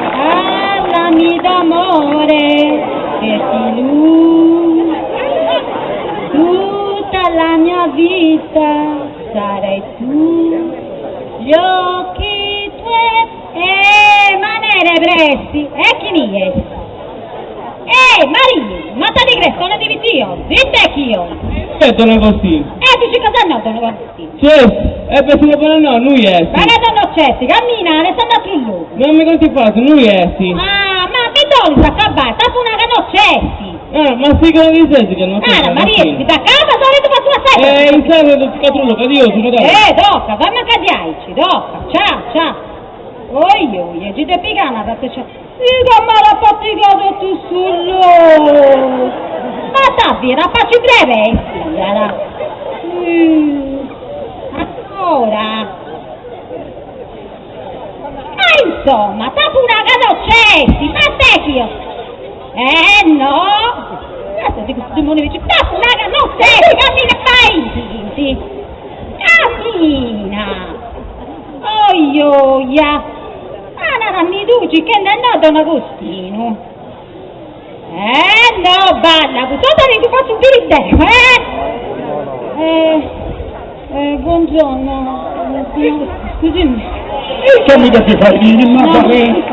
Parlami d'amore che ti lu tutta la mia vita sarai tu gli occhi tuoi e manere presti e chi è? Ehi, Maria, ma te di crestone di vitio, zitta che io. E don Agostino. E tu ci cosa no, don Agostino? Certo, e per si buona no, noi è. Ma che non c'è, cammina, ne sta andato un lupo. Non mi conti fatto, noi è. Ah, ma mi doli sa cabà, sta una che non c'è. Ah, ma si che non dici che non c'è. Ah, Maria, mi da casa, sono tu tua sera. Eh, in serve del catrullo, che io sono Eh, doca, fammi a cadiaici, doca, ciao, ciao. Oi, oi, ci te picana, perché c'è... Mica ma la faticato tu sullo! Ma sta via, la faccio breve, sì, Mm. Ancora! Ma insomma, sta pure che non c'è, ma te che io! Eh no! Adesso dico questo demone dice, sta pure che non c'è, cammina paesi! Cammina! Oi, oia! Ah, mi duci che ne è Don Agostino. Eh no, balla, cosa ti faccio dire eh? Eh, eh, buongiorno, signor, scusi. Che mi devi fare dire, ma No, no, scusami,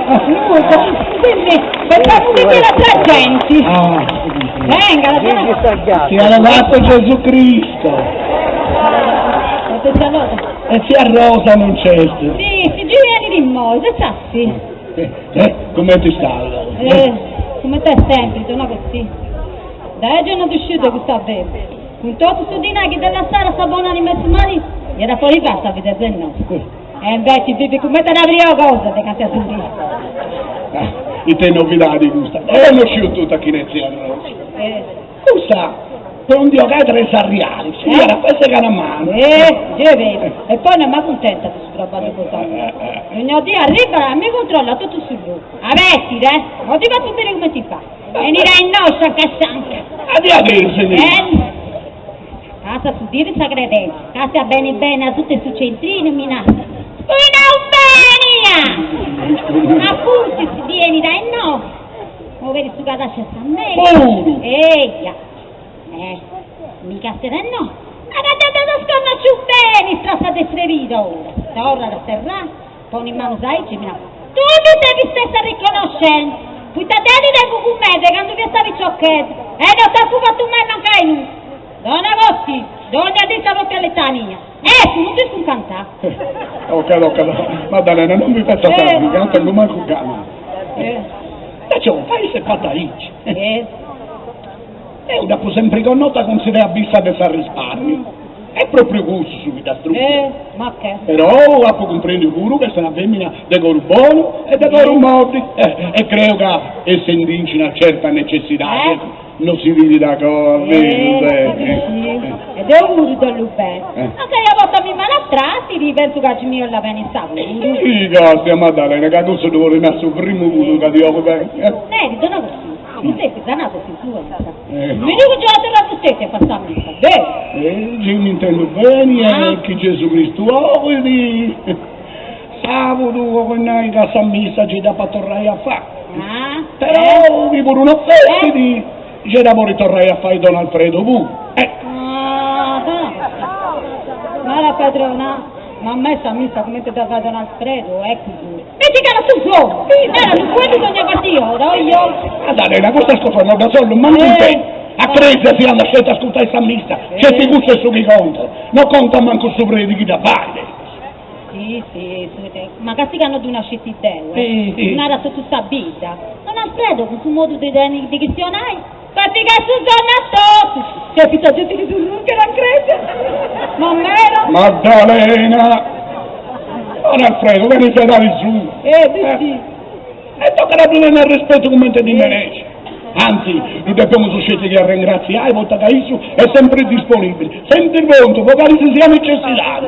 pensavo che era tra gente. Ah, Venga, la donna. Sia lodato Gesù Cristo. E sia Rosa non c'è. Sì, si gira di Moise, sa sì. Eh, eh, come ti sta allora? Eh, come te sempre, torna così. Dai, giorno di uscita che sta bene. Con tutto sto dinaghi della sala sabona di mezzo mari, era fuori casa, vedete no. E invece vivi come te la prima cosa, te cazzo tu. Ah, e te novità di questa. E non c'è tutta chi ne sia Rosa. Eh, Questa per un dio che tre sarriali, si Eh? era questa che una mano. eh, io vedo. E poi non mi contenta di questo roba di così. Eh, eh. Ogni dia arriva e mi controlla tutto sul luogo. A vestire, eh? Non ti faccio bene come ti fa. Venire in noi, scianca scianca. A dia che il Eh? Casa su dire sa credenza, casa bene bene a tutte su centrine minaccia. In Albania! Appunto si vieni dai no. Mo vedi su casa c'è sta meglio. Puro. Eia. Eh, mica se ne no. Ma che te da scorna bene, strassa de frevito ora. Torna da terra, poni in mano sai, ci mina. Tu mi devi stessa riconoscenza. Poi te devi tengo con me, quando vi stavi ciocchetta. E non ti fatto mai mancare nulla. Don Agosti, donna dice proprio all'etania. Eh, tu non ti sconcantare. Oh, caro, caro. Maddalena, non mi faccia Eh. tardi, che non tengo manco gana. Eh, E c'è un paese fataici. eh, E una fu sempre connota con si avvisa di sa risparmio. È proprio gusto su vita strutta. eh, ma che? Però ha comprende pure che sarà femmina de cor buono e de cor morti. Eh, e credo che essendoci una certa necessità, Eh. non si vede da cosa. Eh, eh, sì. Ed è un muro dello Eh. Ma se io porto mi mano atrás, ti penso che mi la bene sa. Sì, grazie Maddalena, che questo devo rimasto il primo punto che ti ho eh. Neri, donna così. Tu sei sanato si influenza. Eh. Mi dico già la terra tu stessa e fa mica. Beh, Eh, ci mi intendo bene, Ah. eh, che Gesù Cristo oggi sabato con noi che sa missa ci da tornare a fare. ah. Però mi pure un'offerta Eh. di c'è da ritornare a fare Don Alfredo pure. Eh, Ah, donna così. Ma la padrona, ma a me sta missa come te da Don Alfredo, ecco. Metti che era su suo. Era su quello bisogna partire ora, io. Maddalena, questa cosa non da solo, ma non Eh. te. A Crezia si hanno scelto ascoltare sta missa, c'è ti gusto e su chi conta, non conta manco su predichi da fare. Sì, sì, sì, ma che si hanno di una scittideo, Sì, sì. eh? Non era tutto sta vita. Don Alfredo, con suo modo di, di, di questionare, fa figa su zona tutti. C'è più gente che su che non crede. Non era? Maddalena! Don Alfredo, vieni a dare su. Eh, sì, sì. E tocca nel rispetto come te di merece. Anzi, noi dobbiamo suscitare che a ringraziare, volta che isso è sempre disponibile, sempre pronto, magari se sia necessità.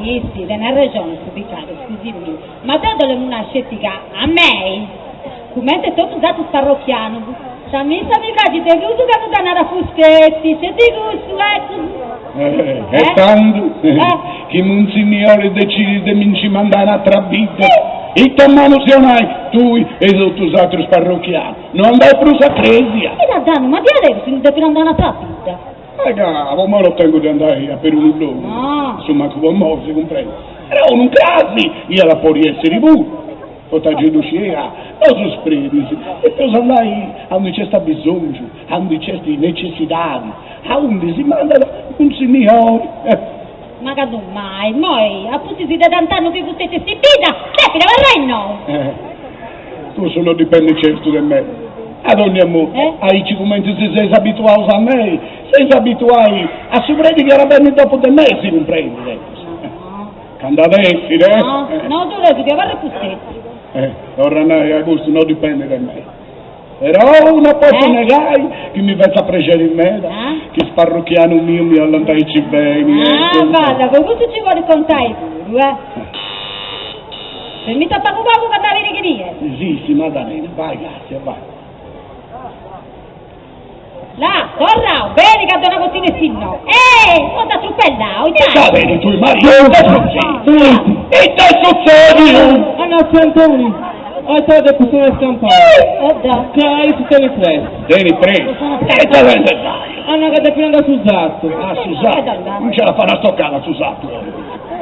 Sì, sì, te ne ha ragione, su Vicario, scusami. Ma te le una scettica a me, come te tutto dato parrocchiano. Sa missa mi praxit de prus candu dda narat Fuschetti, sceti cussu, eccu. Eh, e tandu, chi Muntzinniori decidit de mi nci mandai in atra bidda, ita manu si 'onai, tui e totu is atrus parrochianus, no andai prus a cresia. Ita dannu, ma diaderus si ndi depit andai in atra bidda? Eh ca po moi no tengu de andai a perunu logu, a su mancu po moi, si cumprendit. Però unu crasi iat a podi essiri puru, poita gei ddu scieis ca nosu predis depeus andai aundi nc'est abisongiu, aundi nc'est necessidadi, aundi si mandat Muntzinniori. Ma candu mai, immoi, a pustis de tant'annu chi fusteti est in bidda, depit abarrai innoi. Cussu no dipendit certu de mei. A dònnia modu, aici cumenti si seis abituaus a mei, s'eis abituai a su predi chi at a benni dopu de mei, si cumprendit. Candu at essiri, eh? No, no ddu deus chi abarrit fusteti. Eh, torru a nai ca custu no dipendit de mei. Però no potzu negai chi mi fetzat prexeri meda chi is parrochianus mius mi 'ollant aici beni. Ah, balla, po cussu ci podit contai puru, eh. Permita pagu pagu ca nd'at biri chini est. Si, si, Madalena, bai, gratzias, bai. Là, torrau, beni ca donna Agostina est innoi. Eh, no t'atrupellau, ita Ita beni tui Maria, ita est sutzediu? Ita est sutzediu? Anna tziu Antoni, oi depu sonai is campanas, ca issu tenit pressi. Tenit pressi? Ita tenis de fai? Anna ca depit andai a su sartu. A su sartu? Non nci at a fai una stocada a su sartu.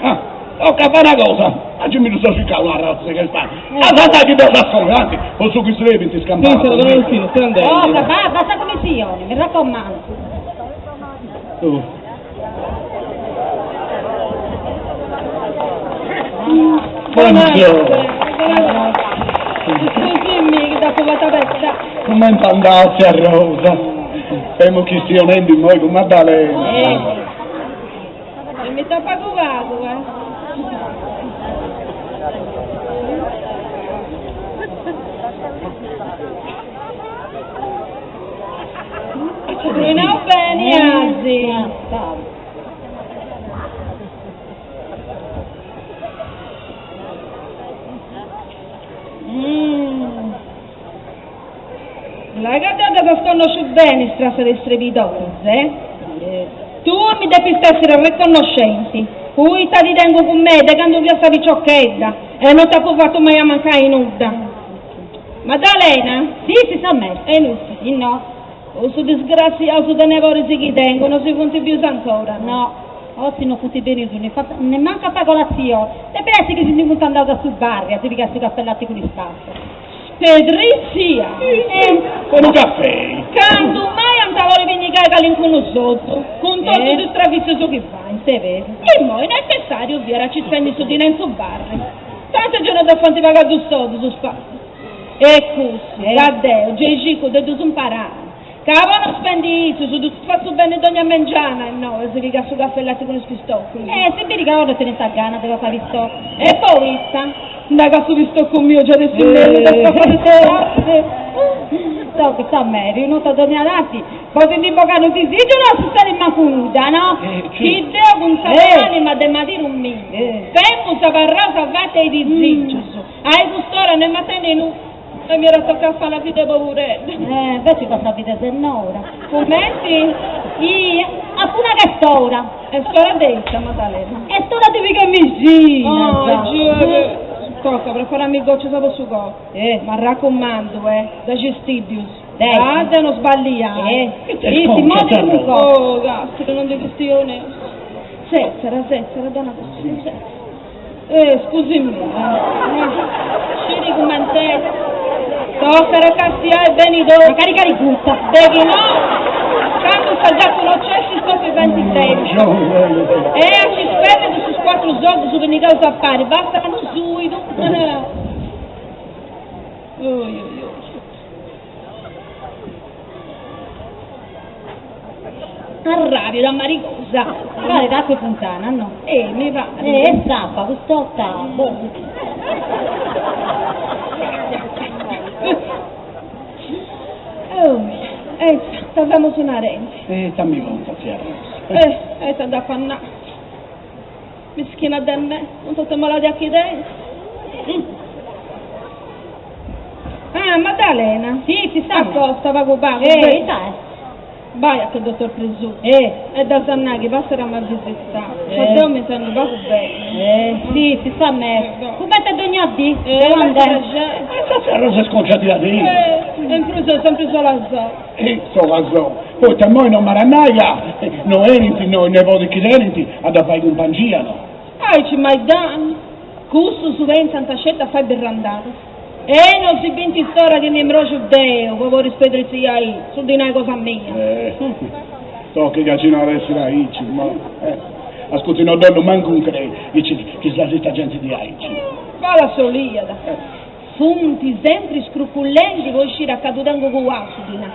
Ah. Toca a fai una cosa, agi mi ddu seu circau una arratza de campana. As a nai chi ddas as sonu, anzi, po su chi srebint is campanas. Sì, donna Agostina, seu andendi. Toca, va, va a sa commissioni, mi raccomandu. Buongiorno. Scusimi chi t'apu fatu abetai. Cumenti andat, tzia Rosa? Femu chistionendi immoi cun Maddalena. E mi t'apo agugadu, eh. Pruinau beni, asi. Là ca deo ddas connosciu beni is trassas de is srebidores, eh? Tui mi depis essiri arreconnoscenti, poita ti tengu cun mei de candu fiasta piciochedda e no t'apu fatu mai amancai nudda. Maddalena? Si, si sa meri. E inui? Innoi. Cussus disgratziaus de neboris chi tengu no si funt bius ancora? No, Ossi no funt benius nemmancu a fai colatzioni, depit essi chi si ndi funt andaus a su barri a si pigai su caffè latte cun is papas. Pedrizia! Po unu cafei! Candu mai ant a podi pinnigai calincunu soddu, cun totus is travitzus chi faint. Immoi necessàriu fiat a ci spendi su dinai in su barri. Tantu gei no ddos faint pagai dus soddus is papas. E cussu, ca deu gei circu de ddus imparai. Ca po no spendi issus, ddus fatzu benni dogna mengianu a innoi a si pigai su caffè latte cun is pistoccus. E si biri ca oi no tenint gana de papai pistoccus. E poita? Nda ca su pistoccu miu giai de su mellus de is papas de su barri. Tocat sa meri, un'orta dogna tanti, po si ndi bogai unu disìgiu no sutzedit mancu nudda, no? Chi deu cun sa bon'anima de maridu miu femus abarraus a fatu 'e is disìgius, a-i cust'ora no emu a tenni nudda. E mi era tocau a fai una vida 'e poburedda. Eh, inveci fas sa vida 'e sennora. Cumenti? Ih, apu nau ca est ora. Est ora de ita, Maddalena? Est ora de pigai mexinas. Oh, giu, tocca, preparami is goccias po su coro. Eh. M'arracumandu, eh, dexi stiddius. Dexi. Ah, de no sballiai. Eh. Ih, si modit unu coro. Oh, caspita, non ndi chistioneus. Setzera, setzera, dona Costina, setzera. Eh, scusimi, eh. Sciri cument'est. Tocat a castiai beni totu. Mancari calincuna. Deghi no, candu sa gatu no c'est is topi faint festa. E a ci spendi cussus cuatru soddus pinnigaus a pari, bastat unu suidu. Oi oi oi. Arràbiu da marigosa. Paret acua 'e funtana, no? Eh, mi paret. Eh, est s'abba, cust'orta, boh. Oh, e ita femus narendi. E ita mi contat tzia Rosa. Eh, ita dd'apu a nai. Mischina de me, cun totu is maladias chi tengu. Ah! Ah, Maddalena. Si, si sa. Acosta pagu pagu. Eh, ita est? Bai a che dottor Presutti. Eh. E ddas a nai chi passat a m'avisitare. Eh. Ca deu m'intendu pagu beni. Eh, si, si sa me. Cumenti dogna dì. Eh, Deu andai. E sa sa Rosa est sconcia diaderus. Eh, in prus seu sempri sola sola. E sola sola. Poita immoi no m'at a nai ca no 'enint no is nebodis chi tenint a dda fai cumpangia, no? Aici Maidanu, cussus pentzant sceti a fai birrandadas. E no si bint s'ora chi mi mroxu deu po podi spedritziai su dinai cosa mia. Eh, tochi ca ci no at essiri aici, ma eh, ascurti no dd'ollu mancu crei chi chi s'esista genti diaici. Fala soliat. Funt sempri scrucullendi po isciri a ca ddu tengu cuau su dinai.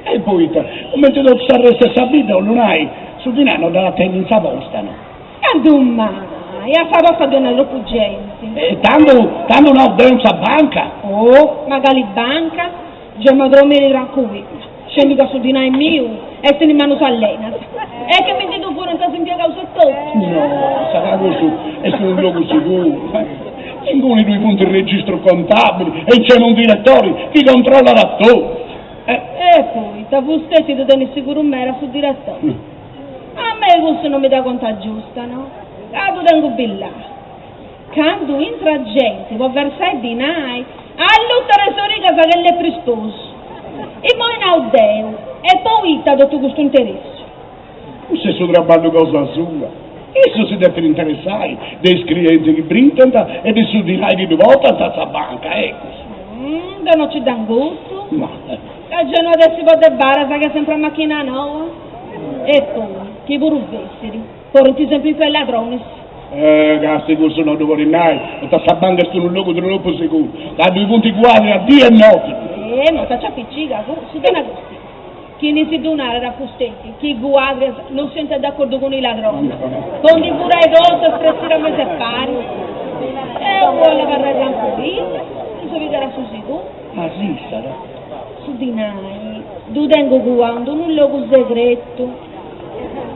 E poita, cumenti totu s'arrestu 'e sa bidda, 'ollu nai, su dinai no dd'at a tenni in sa posta, no? Candu mai, a sa posta ddoi andat tropu genti. E tandu, tandu nau deu in sa banca. Oh, ma cali banca? Gei m'au dromiri trancuilla, scendi ca su dinai miu est in is manus allenas. E chi mi ndi ddu furant is impiegaus etotu. No, sa ca cussu est unu logu siguru. Inguni ddui funt is registrus contabilis e nc'est unu diretori chi controllat a totu. E poita, fusteti ddu tenit siguru meda su diretori. A mei cussu no mi dda contat giusta, no? Ca ddu tengu billau. Candu intrat genti po versai dinai, allutat is origas che lepri sposu. Imoi nau deu, e poita totu custu interessu? Cussu est su traballu cosa sua. Issu si depit interessai de is clientis chi brintant e de su dinai chi ddu portant a sa banca, ecus. Deu no ci dd'angutu. Ma. Ca gei no at essi po de badas ca est sempri a machina noa. E poi, chi puru fessit, podint sempri intrai ladronis. Eh, casti cussu no ddu podis nai, poita sa banca est unu logu tropu siguru, ca ddui funt guardias a dì e noti. Eh, ma ita ci apicigat cussu, dona Costina. Chini si ddu narat a fusteti, chi is guardias non siant de acordu cun is ladronis, po ndi furai totu e spressiri a mesu 'e pari. Deu bollu abarrai trancuilla, mi seu pigada su siguru. Ma sissat. Su dinai ddu tengu cuau in unu logu segretu,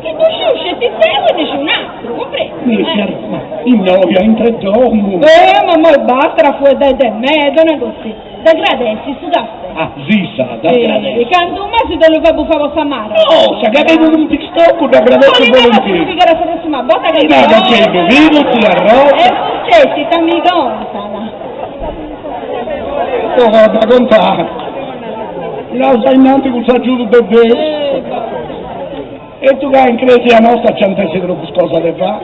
chi ddu sciu sceti deu e nisciun atru, cumprendi? Ma innoi aintr'e domu. Eh, ma moi bastat a fueddai de mei, dona Costì, dd'agradessit su cafè. Ah, sissat, dd'agradessit. E candu mai si dd'ollu fai bufai po s'amara. No, sa ca tengu unu pistoccu dd'agradessu volentieri. Poli meda si ddu pigat sa prossima borta ca. Naga gei ddu bidu, tzia Rosa. E fusteti ita mi contat. Tocat a dda contai. Tiraus ainnanti cun s'agiudu de Deus. E tu ca in cresia nosta nci ant essi tropus cosas de fai.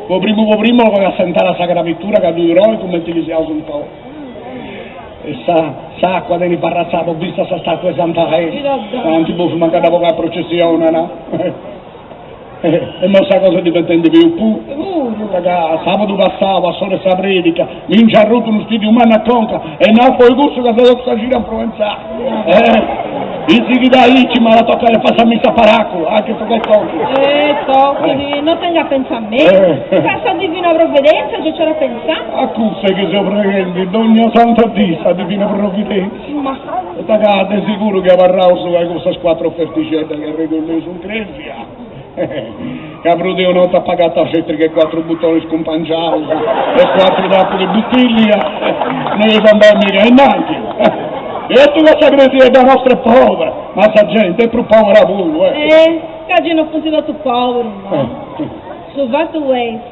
Po primu po primu tocat assentai a sa crabitura ca ddui proit cumenti chi siaus in fogu. E sa s'acua tenit parratzada po vista sa statua 'e Santa Elena. No ant bofiu mancu a dda bogai a processioni, no? E mo sa cosa est diventendi peus puru, poita ca sabadu passau a s'ora 'e sa predica mi nci arrutu unu stiddiu mannu a conca e no po cussu ca s'est totu sa cida infruenzau. Chi sighit aici m'at a tocai a fai sa missa a paracula, ah che tocat totu. Eh, tochit, no tengat pensamentu, ca sa Divina Provvidenza gei nc'at a pensai. A cussa chi seu preghendi dogna santa dì, sa Divina Provvidenza. Ma. Poita ca de siguru chi abarraus a cussas cuatru ofertixeddas chi arregolleus in cresia. Ca prus de un'orta apu agatau sceti che cuatru butonis scumpangiaus e cuatru tapus de butillia, no eus andai miga ainnanti. Certu ca sa cresiedda nostra est pobera, ma sa genti est prus pobera puru, eh. Eh, ca gei no funt totu poberus, no. Su fatu est,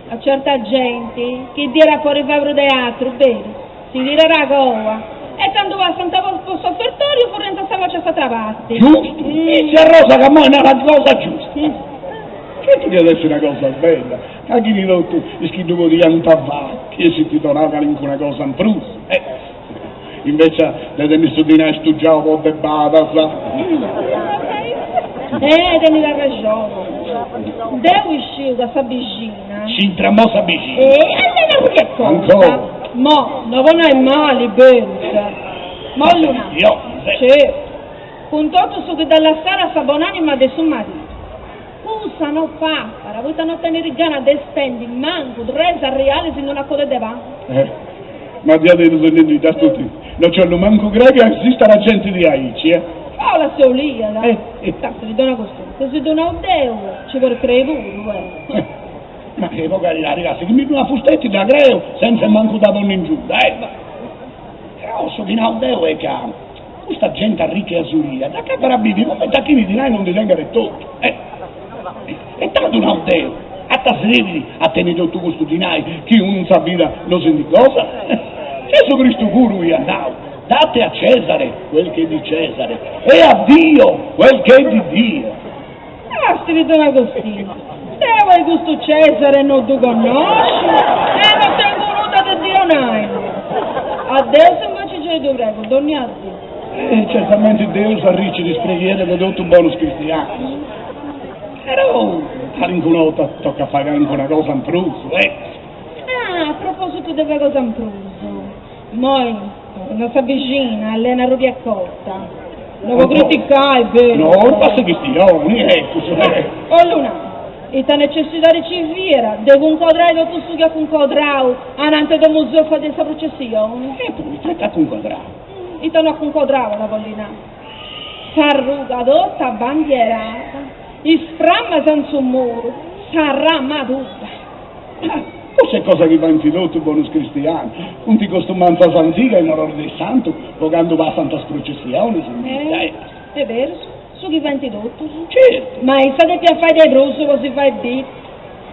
ca certa genti chi dd'iat a podi fai prus de atru, beru, Si tirat a coa e candu passant po s'ofertoriu furriant sa faci a s'atra parti. Giustu! Tzia Rosa ca moi narat cosa giusta. Certu chi at essi una cosa bella, ca chini totu is chi ddu podiant fai, chi essint donau calincuna cosa in prus. Eh! Invecias de tenni su dinai stugiau po de badas. Eh, tenit arrexoni. Deu isciu ca sa bixina C'intra mo sa bixina. E allena puru e conta. Ancora. Mo, no po nai mali, berus. Ma 'ollu nai. Certu. Cun totu su chi dd'at lassada sa bonanima de su maridu. Cussa no papat, poita no tenit gana de spendi mancu tres arrialis in una coda de pani. Eh, ma diaderus Nennidda totu, no nci 'ollu mancu crei ca esistat genti diaici, eh. Paola si 'oliat. Eh, eh. Tanti, dona Costì. Ca si ddu nau deu, ci podit crei puru, eh. Ma che po caridadi, casti, chi mi ddu nat fusteti dda creu, senza mancu dda ponni in giuda, eh. Però su chi nau deu est ca custa genti arrica e asuria dd'acabat a bivi cumenti a chini dinai non ndi tengat etotu. Eh! E tandu nau deu, a ita srebit a tenni totu custu dinai chi unu in sa vida no si ndi gosat? Gesù Cristu puru iat nau, Date a Cesare quel che è di Cesare e a Dio quel che è di Dio. Castiri don Agostino, deu ai custu Cesare no ddu connosciu e no tengu nudda de ddi 'onai. A Deus inveci gei ddu pregu dònnia dì. E certamenti Deus arricit is preghieras de totu bonus cristianus. Però calincuna 'orta tocat a fai calincuna cosa in prus, eh. Ah, a propositu de fai cosa in prus, immoi torra sa bixina, Lena Arrubiacotta, no po criticai, beru. No, no est chistioni, eccu. O Luna, ita necessidadi ci fiat de cuncodrai totu su chi at cuncodrau ananti 'e domu sua sa dì 'e sa prucessioni? E poita ita at cuncodrau? Ita no at cuncodrau, at a bolli nai. S'arruga totu abandierada, is prammas in su muru, s'arramadura. Ma cussa est cosa chi faint totu bonus cristianus, funt costumantzas antigas in onori de is santus po candu passant is prucessionis. Eh, est berus, su chi faint totus. Certu! Ma issa depiat fai de prus po si fai biri.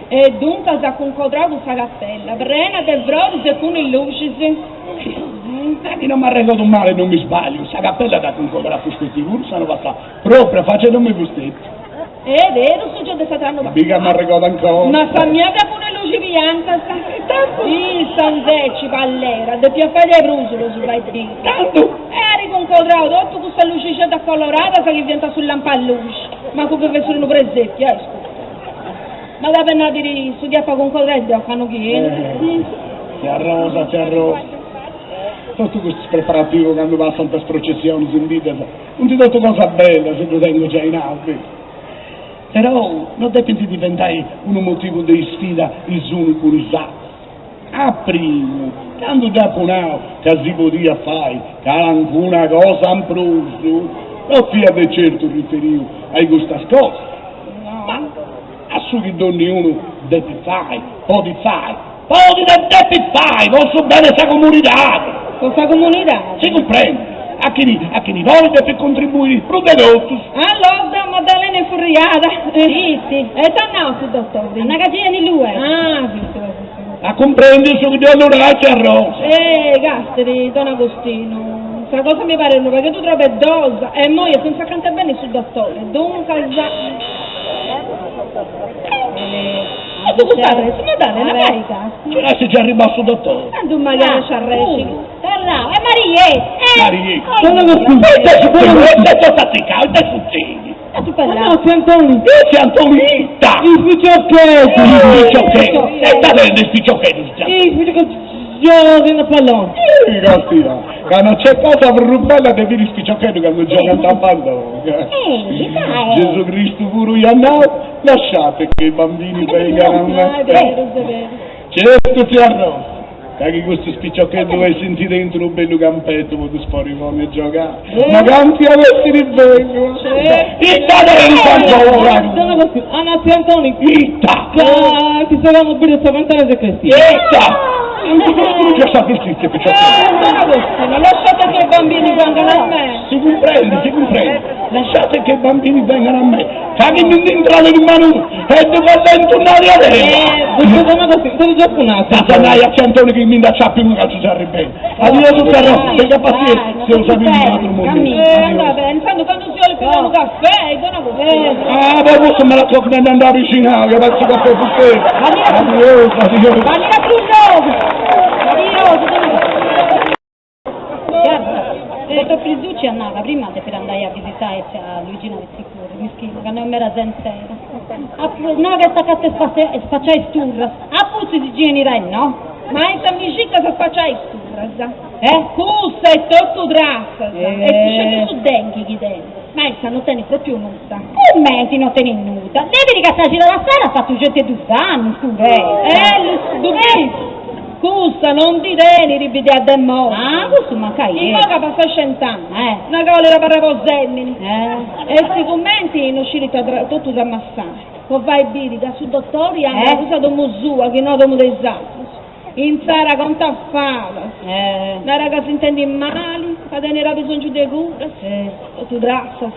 E duncas at cuncodrau cussa capella prena de froris e cun is luxis. Chi no m'arregodu mali e no mi sbagliu, sa capella dd'at cuncodrada fusteti puru s'annu passau, propriu a faci 'e domu 'e fusteti. Est berus, giai de s'atr'annu passau. Biga m'arregodu ancora. Ma sa mia fiat cun is luxis biancas. Issa inveci, pallera, depiat fai de prus po si fai biri. Tandu? E at cuncodrau totu cussas luxixeddas coloradas chi fiant su lampaluxi, mancu chi fessit unu presepiu, ascurta. Ma da benni a biri su chi apu a cuncodrai deu ocannu chi enit. Tzia Rosa, tzia Rosa, totu custus preparativus candu passant is processionis in biddas funt totu cosas bellas, ddu tengu giai nau, però no depint diventai unu motivu de isfida is unus cun is atrus. A primu, candu dd'apu nau ca si podiat fai calancuna cosa in prus, no fia de certu riferiu a custas cosas, ma a su chi donniunu depit fai, podit fai, podit e depit fai po su bene 'e sa comunidadi. Po sa comunidadi. Si cumprendit, a chini a chini podit depit contribuiri prus de totus. Allora, Maddalena est furriada. Iti. E ita at nau su dotori? At nau ca gei 'enit luego. Ah, bistu. A cumprendi su chi ddi 'ollu nai tzia Rosa. Eh, castiri, don Agostinu, sa cosa mi parit unu pagheddu trobeddosa e immoi est fintzas acanta 'e benni su dotori, duncas. E tu custa arresti, Maddalena, bai. Nci est giai arribau su dotori. Cantu mai arresci arresci. Torrau, e Marietta, eh! Marietta. Don Agostinu. Ita est sutzediu? Ita est totu atzicau? Ita est sutzediu? No, tzia Antoni. Eh, tzia Antoni, ita? Is piciocheddus. Is piciocheddus. E ita tenint is piciocheddus, tzia Antoni? Is piciocheddus giogant a palloni. Eh, castia, ca no nc'est cosa prus bella de biri is piciocheddus candu giogant a palloni. Eh, ita est? Gesù Cristu puru iat nau, lasciate che i bambini vengano a me. Ah, est berus, est berus. Certu, tzia Rosa. Ca chi custus piciocheddus essint tentu unu bellu campetu po ddus podi ponni a giogai, ma cantu iat essiri bellu! Ita tenit ancora? Anna tzia Antoni! Ita? Ca ant serrau unu bidu sa ventana de Cristina. Ita? Ant sa giustizia piciocheddus! Don Agostino, lasciate che i bambini vengano a me! Si cumprendit, si cumprendit! Lasciate che i bambini vengano a me! Ca chi mi nd'intrat in manu e ddu faddent un'aria deo! Dd'as a nai a tzia Antoni chi mi nd'aciapi unu ca nci seu arribendi. Adiosu tzia Rosa, tenga passientzia, seus a biri in un'atru momentu. Ah, poi custu me la toccat de andai a bixinau, ca fatzu caffè fustei. Adiosu, adiosu. Guarda, dottor Prisucci at nau ca prima depit andai a visitai a Luigina Vizzicurri, mischina, ca no est meda sensera. Nau ca est acanta 'e spaciai is turras, a pustis gei 'enit a innoi. Ma ita mi circas a spaciai is turras? Eh? Cussa est totu trassas, est sceti su denghi chi tenit, ma issa no tenit propriu nudda. Cumenti no tenit nudda? Depit ca sa cida passada at fatu centu e dus annus, curreta. Ellus, ddu bis? Cussa non ndi tenit bidea de morti. Ah, cussu mancai est. Imoi ca passat cent'annus. Eh. Na ca 'olit abarrai po sèmini. Eh. E sigumenti no scit ita totu tramassai, po fai biri ca su dotori andat prus a domu sua chi no a domu de is atrus. Intzara contat fadas. Eh. Narat ca s'intendit mali, ca tenit abisongiu de curas. Totu trassas.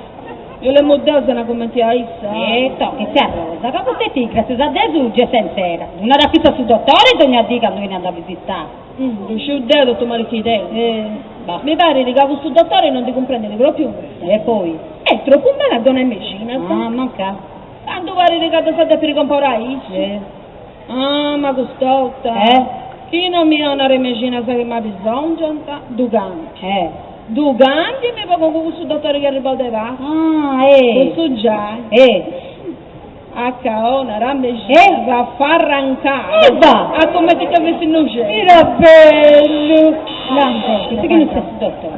Mi 'olemu deu sana cumenti a issa. E tocat, tzia Rosa, ca fusteti gràtzias a Deus giai est senzera. Ddu narat fintzas su dotore dogna dì candu 'enit a dda visitai. Ddu sciu deu totu mali chi tenit. Mi parit ca custu dotore non ndi cumprendit pròpriu nudda. E poi? Est tropu mala a donai mexinas. Ah, mancai. Candu parit ca ddas at depiri comporai issu. Ah, ma cust'orta. Eh? Chi non mi 'onat is mexinas chi m'abisongiant, ddu cambiu. Eh. Ddu cambiu e mi pongu cun cussu dotore chi arribau de Pasca. Ah, eh. Cussu giai. Eh. A ca 'onat mexinas a farrancai. E va! A cumenti ca fessit innocenti. Mira bellu! Lampu, chi non c'est su dottore.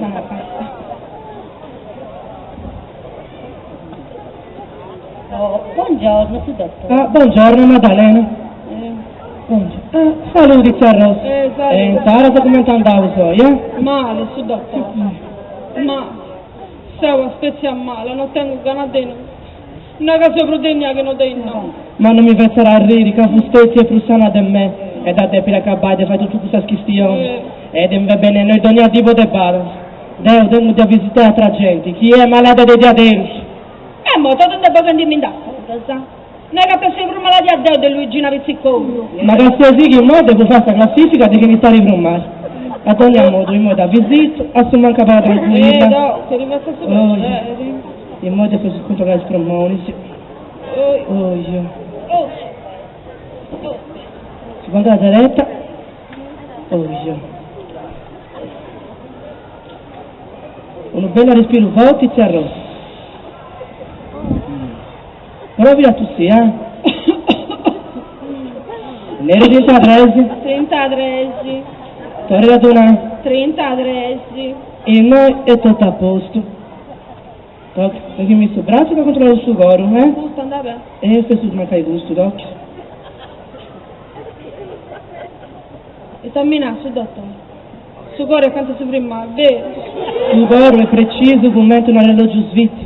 Oh, buongiorno, su dottore. Ah, buongiorno, Maddalena. Buongiorno. Ah, saludi, tzia Rosa. Eh, saludi. E insaras cumenti andaus oi, eh? Male, su dottore. Male. Seu una spezia mala, no tengu gana de nudda. Una ca seu prus de innia chi no de innoi. Ma non mi fetzat arriri ca fusteti est prus sana de me e dd'at depiri acabai de fai totu custas chistionis. E de mi fai benni a innoi dogna dì po de badas. Deu tengu de avisitai atra genti chi est malada de diaderus. E mo totu nde boghendimindi a foras. No est ca ap'essi prus maladia deu de Luigina Pizziconi. Ma castiasì chi immoi depu fai sa classifica de chini istari prus mali. A dogna modu immoi dd'avisitu, a su mancu abarra trancuilla. Eh no, ti fatzu su prexeri. Immoi depeus controllai is prumonis. Oi. Si pongat dereta. Oi. Unu bellu arrespiru forti, tzia Rosa. Provi a tussì, eh? Neri trintatresi. Trintatresi. Torri a ddu nai. Trintatresi. Immoi est totu a postu. Toca, donghimì su bratzu ca controllaus su coru, eh? Custu andat beni. E festus mancai custu, toca. Ita mi nat su dotori? Su coru est cantu su frimmai, berus? Su coru est precisu cumenti unu arrelògiu svitzu.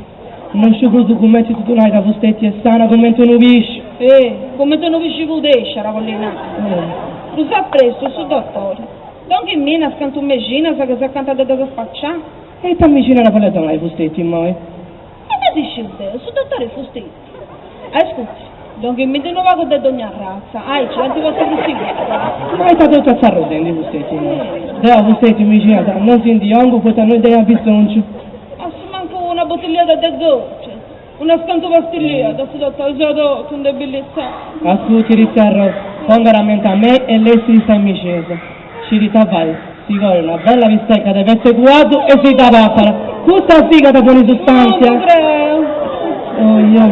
Non sciu prus cumenti ti ddu nai ca fusteti est sana cumenti unu pisci. Eh, cumenti unu pisci pudesci, at a bolli nai. Prus a prestu, su dotori. Donghimì unas cantu mexinas ca seu acanta de ddas spaciai. E ita mexina at a bolli a donai fusteti immoi? E ita ddu sciu deu, su dotori fusteti. Ascurti, donghimindi unu pagu de dogna arratza, aici cantu potzu prus sigura. Ma ita totu atzarrosendi fusteti immoi? Deu a fusteti mexinas non si ndi 'ongu poita no nd'ai abisongiu. A su mancu una botilliada de goccias, unas cantu pastilliadas, su dotori, seu totu indebillitzada. Ascurti, tzia Rosa, pongat a menti a mei e lessit istai is mexinas. Scit ita fait, si coit una bella bistecca de petza 'e cuaddu e si dda papat. Custa sì ca dda ponit sustantzia. Non ddu creu. Oia.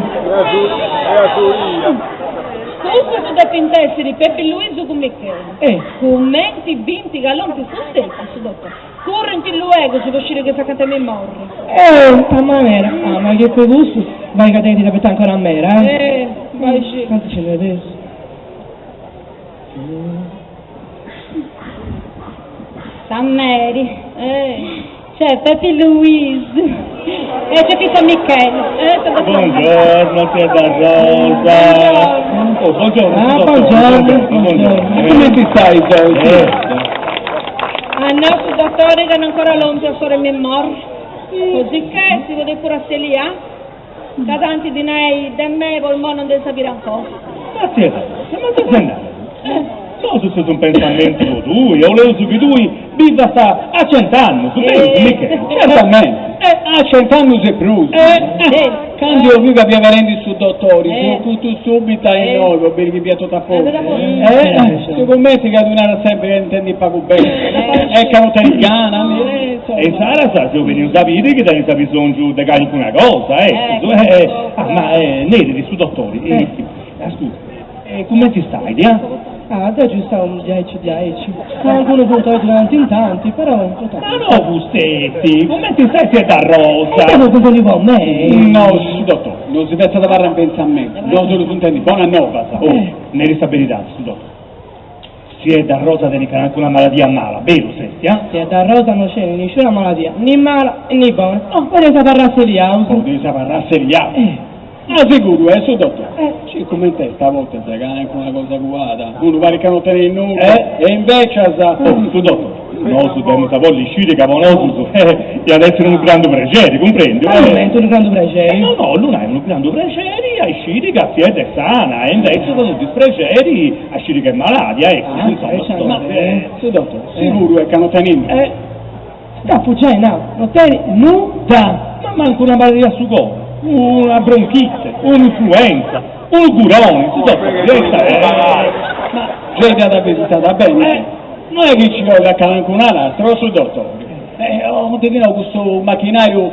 Custus depint essiri Pepi Luisu cun Micheli. Eh. Cumenti binti ca lompit fusteti, su dotori. Currint luegus po sciri chi seu acanta 'e mi morri. Eh, ita manera. Ah, ma chi po cussu, bai ca tenit abetai ancora meda, eh. Eh, bai sciri. Cantu nci nd'est pesu. Sa meri. C'è Pepi Luisu e c'è fintzas Micheli. Buongiorno, tzia Rosa. Oh, buongiorno. Ah, buongiorno. Buongiorno. Come ti stai oggi? A nosu dotori ca no ancora lompiu a s'ora 'e mi morri. Cosicché si podit puru asseliai. Ca tanti dinai de me po immoi non nd'eis a biri ancora. Ma tzia Rosa, ma ita ses narendi? Nosu seus in pensamentu po tui, 'oleus chi tui bivas a cent'annus, berus Micheli? Certamente! A cent'annus e prus! Candu eus biu ca fiat benendi su dotori, seus curtus subitu a innoi po biri chi fiat totu a postu. Sigumenti ca ddu narat sempri ca intendit pagu beni e ca no tenit gana, E insaras seus benius a biri chi tenis abisongiu de calincuna cosa, ecus. Ah, ma nerit su dotori, ascurta, cumenti stait, ah? Ah, deu ci stau diaici diaici, calincunu puntoreddu de tanti in tanti, però totu a Ma no fusteti, cumenti stait tzia Rosa? E deu preguntendi po mei. No, su dotori, no si fetzat abarrai in pensamentu, nosu 'oleus intendi bonas novas. Oh, nerit sa beridadi su dotori. Tziedda Rosa tenit calincuna maladia mala, berus est, ah? Tziedda Rosa no tenit nisciuna maladia, ni mala e ni bona. Oh, podeus abarrai asseliaus. Podeus abarrai asseliaus. Ah, seguru est su dotori? Ci cumenti est a bortas calincuna cosa cuada, unu parit ca no tenit nudda e invecias. Oh, su dotori. Nosu dd'emus a bolli sciri ca po nosus iat essi unu grandu prexeri, cumprendiu? Ma cumenti unu grandu prexeri? No, no, 'ollu nai unu grandu prexeri a isciri ca tziedda est sana e invecias unu disprexeri a sciri ca est malàdia, eccu, insoma. Ma, su dotori, siguru est ca no tenit nudda? T'apu giai nau, no tenit nudda! Ma mancu una maladia a su coro, una bronchite, un'influenza, unu guroni, su dotori est. Ma gei dd'at visitada beni? No est chi ci 'ollat calancuna lastra, o su dotori? Eh, ant nau custu machinariu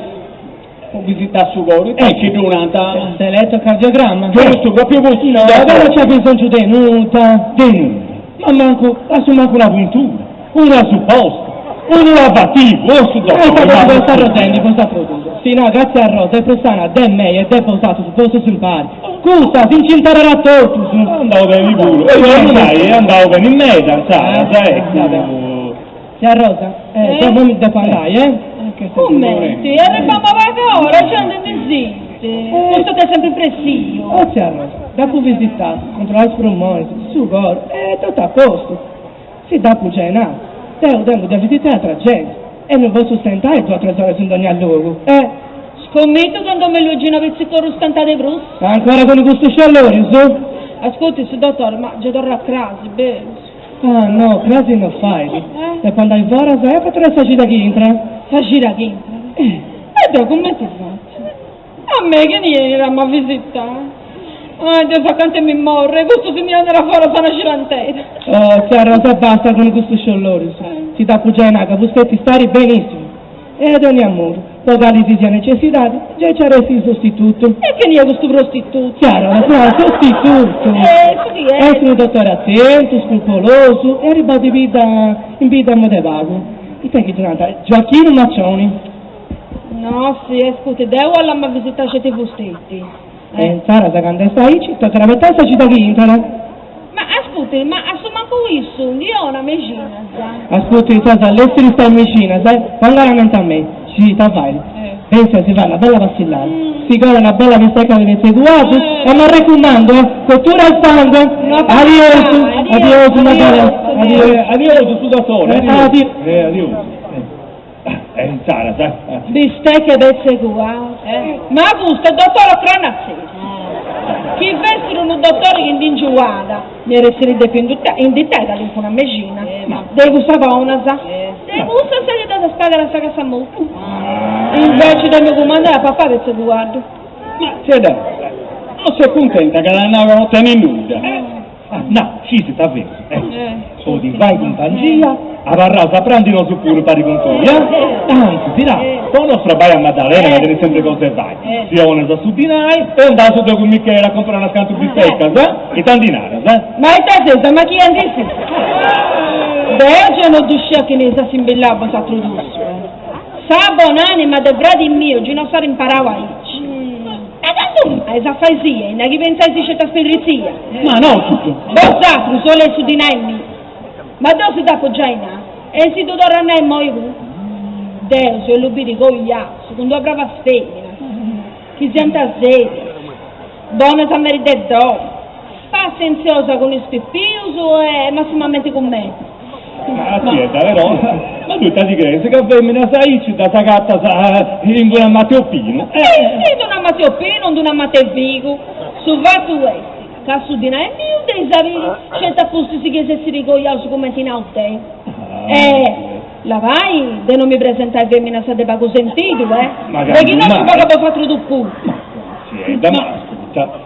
po visitai su coru, ita chi ddu nant? S'elettrocardiogramma? Giustu, propriu custu. No, ca no nc'at bisongiu de nudda. De nudda, ma mancu, a su mancu una puntura, una supposta, unu lavativu, o su dotori. E ita po si arrodendi po s'atru dus. Si nau ca tzia Rosa est prus sana de mei e de bosatrus postus impari. Custa si nci interrat a totus. Andau beni puru. E 'ollu nai, est andau beni meda, insaras, eccu. Tzia Rosa, eh, deu imoi mi depu andai, eh. Cumenti, arribamu a paga ora, già ndi ndi siti. Custu est sempri pressiu. Oh tzia Rosa, dd'apu visitau, controllau is prumonis, su coru, e totu a postu. Si dd'apu giai nau, deu tengu de avisitai atra genti e mi potzu stentai duas tres oras in dogna logu, eh. Scomitu ca in domu 'e Luigina Pizzicorru stentat de prus. Ancora cun custus sciollorius? Ascurti su dotori, ma gei torrat crasi, berus? Ah no, crasi no fait. Depu andai foras e apu a torrai sa cida chi intrat. Sa cida chi intrat? E deu cumenti fatzu? A mei chini 'enit a m'avisitai? Ah, deu seu acanta 'e mi morri, custu si ndi andat foras una cida intera. Oh, tzia Rosa basta cun custus sciollorius. Si dd'apu giai nau ca fusteti starit benissimu. E a dogna modu, po cali si siat necessidadi, gei nci at essi su sostitutu. E chini est custu prostitutu? Tzia Rosa, sostitutu! E su chi est? Est unu dotori atentu, scrupolosu e arribau de bidda in bidda imoi de pagu. Ita chi ddu nant? Gioachinu Maccioni. No, si, ascurti, deu 'ollu a m'avisitai sceti fusteti. E insaras candu est aici, tocat a abetai sa cida chi intrat. Ma ascurti, ma a su mancu issu ndi 'onat mexinas. Ascurti, insaras lessiri is mexinas, eh, pongai a menti a mei, scisi ita fait? Bessi a si fai una bella passillada, si colat una bella bisteca de petza 'e cuaddu e m'arrecumandu, eh, cottura al sangue! Adiosu, adiosu Maddalena, adiosu. Adiosu su dotore, adiosu. Adiosu. E insaras, eh. Bistecca 'e petza 'e cuaddu. Ma custu est dotore o cranatzeri? Chi fessit unu dotore chi ndi ingiuat, mi iat essiri depiu inditai calincuna mexina. De cussas bonas. De cussas chi ddas pagat a sa cassa mutua. Inveci de mi cumandai a papai petza 'e cuaddu. Ma tziedda, no ses cuntenta ca t'at nau ca no tenit nudda? Ah, no, scisi ita feus, eh. Po ti fai cumpangia, abarraus a prandi nosu puru impari cun tui, eh. Antzis, là, po no strabai a Maddalena ca tenit sempri cosa 'e fai, si 'onas su dinai e andaus deu cun Michele a comporai unas cantu bistecas, eh. Ita ndi naras, eh? Ma ita seis, amachiendi-sì? Deu gei no ddu scia chi n'eis assimbillau bosatrus dus, eh. Sa bon'anima de fradi miu gei no s'at imparau aici. E candu mai sa fai sienda chi pentzais sceti a spedritzia? Ma no, custu. Bosatrus 'oleis su dinai miu. Ma deu si dd'apu giai nau e si ddu torru a nai immoi puru. Deu si 'ollu biri coiaus cun duas bravas feminas, chi siant serias, bonas a meri de domu, passentziosa cun is pipius e massimamenti cun mei. Ma tziedda però, ma tui ita ti creis, ca feminas aici ddas agatas in d'una mata 'e opinu? E in d'una mata 'e opinu, in d'una mata 'e figu. Su fatu est ca su dinai miu dd'eis a biri sceti a pustis chi eis essiri coiaus cumenti nau deu. E labai de no mi presentai feminas de pagu sentidu, eh! De chi no ddu pagu bosatrus puru. Ma tziedda, ma ascurta,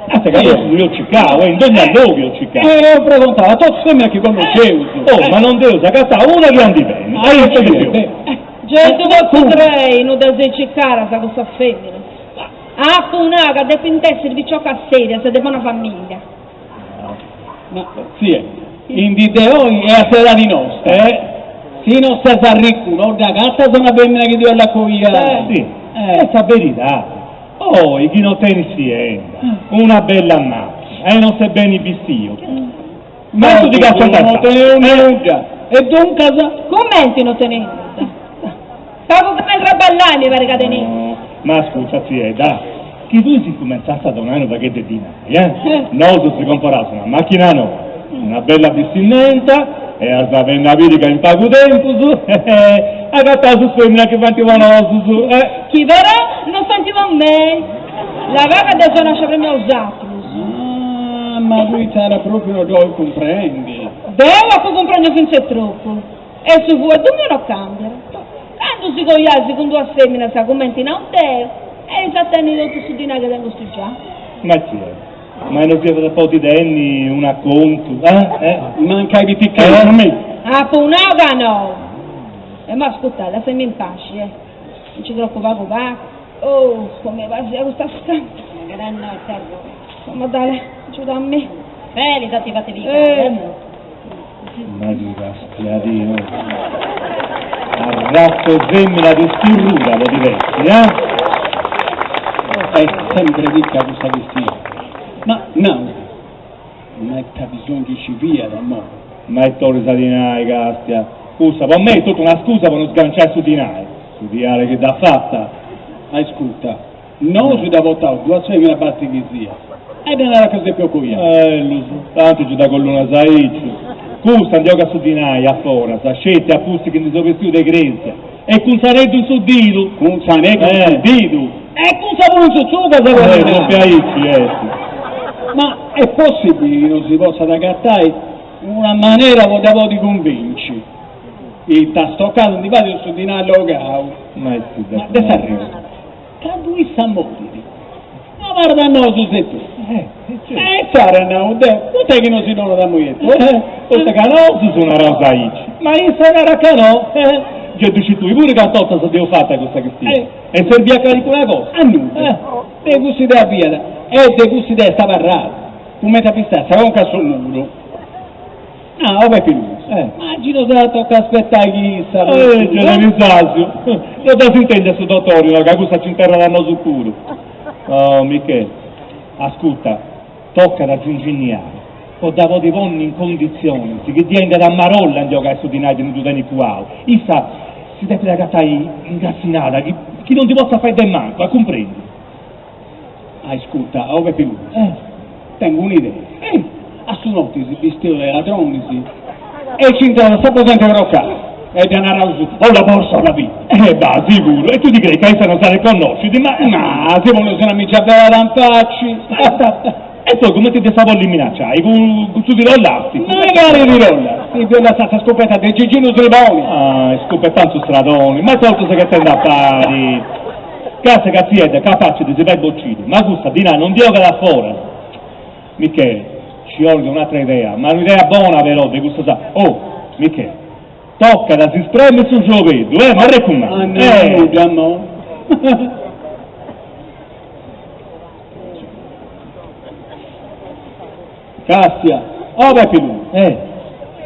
Lasca ca nosu eus circau, e in dogna logu eus circau. E eus pregontau a totus feminas chi connosceus. Oh, ma non nd'eus agatau una chi andit beni. Aici chi seus. Gei ddu potzu crei, no ddas eis circadas cussas feminas. Apu nau ca depint essiri piciocas serias e de bona familia. Ma, tzia, in dì de oi e a s'edadi nosta, si no ses arricu no dd'agatas una femina chi ti 'ollat coiai. Si, est sa beridadi. Oi chi no tenis sienda, una bella machina e no ses beni bistiu, mancu ti cacciant a No teneus nudda. E duncas? Cumenti no teneus nudda? Pagu gana 'e traballai mi parit ca teneus. Ma ascurta tziedda, chi tui si incumentzast a donai unu pagheddu 'e dinai, eh, nosu si comporaus una machina noa, una bella bistimenta. E as a benni a biri ca in pagu tempus agataus is feminas chi faint po nosus. Chi però no faint po mei. La va ca deu seu nascia prima 'e 'osatrus. Ah, ma tui insaras propriu no dd'ois cumprendi. Deu apu cumprendiu fintz'e tropu. E su fueddu miu no cambiat. Candu si coiais cun duas feminas cumenti nau deu, eis a tenni totu su dinai chi tengu stugiau. Ma chi est? Ma no si iat a podi tenni un'acontu, eh? Eh? Mancai piticheddu, mi'. Apu nau ca no! E imoi ascurtai, lassaimi in paxi, eh. Nci crocu pagu pagu. Oh, come pasia custa stampa. Madale, agiudami. Beni, dda ti fati pigai, eh. Ma chi castiadinu. Arratza 'e femina de sturrura podit essi, eh? Est sempri ricca custa chistioni. Ma nau, ma ita bisongiu ci fiat, mo? Ma ita 'olis a ddi nai, castia. Cussa po mei est totu una scusa po no sganciai su dinai. Su diali chi dd'at fata. Ascurta, Nosu dda portaus duas feminas basti chi siat. E dda narat ca si depiaus coiai. Ellus, tanti giu dda collunas aici. Custa ndi 'ogat su dinai a foras, sceti a pustis chi ndi seu bessiu de cresia. E cun s'aneddu in su didu. Cun s'aneddu in su didu? E cun sa puru in su tzugu as a podi nai. Propriu aici est. Ma est possibili chi no si potzat agatai una manera po dda podi cunvinci? Ita stocada ndi fait su dinai allogau. Ma de s'arrestu. Candu issa morit, abarrat a nosus etotu. E insaras nau deu, poita chi no si donat a moi etotu? Poita ca nosus naraus aici, ma issa narat ca no. Gei ddu scis tui puru cantu 'ortas dd'eus fata custa chistioni. E serbiat calincuna cosa? A nudda. De cussa idea fiat e de cussa idea est abarrada, cumenti a pistai sa conca a su muru. Ah, o Pepi Luis. Eh. Ma gi nos at a toccai aspetai chi issa. Eh, già de disàsiu. No ddas intendi a su dotori, no, ca cussa c'interrat a nosu puru. Oh, Micheli, ascurta, tocat a s'inginniai po dda podi ponni in condizionis chi ddi 'engat a marolla a ndi 'ogai su dinai de innui ddu tenit cuau. Issa si depit agatai ingazzinada, chi chi non ndi potzat fai de mancu, a cumprendi? Ascurta, o Pepi Luis. Eh. Tengu un'idea. Eh. A su noti si bisteus de ladronis e ci intraus a s'aposentu 'e crocai e dda naraus o la borsa o la vita. Eh bah, siguru, e tui ti crei ca issa non s'arreconnoscit, ma. Ma si poneus una mìgia velada in faci. E poi cumenti dd'eus a bolli minacciai, cun su tiru elasticu? Magari tiru elasticu, si lassat sa scupeta de Giginu Sriboni. Ah, iscupetànt su stradoni, ma totu s'est ghetendi a pari. Càstia ca tziedda est capaci de si fai bociri, ma cussa dinai non ndi 'ogat a foras. Michele, ci 'olit un'atra idea, ma un'idea bona però de cussas. Oh, Michele, tocat a si spremi su ciobeddu, eh, m'arrecumandu. Ah, no, nudda, no. Càstia, oh Pepi Luis. Eh.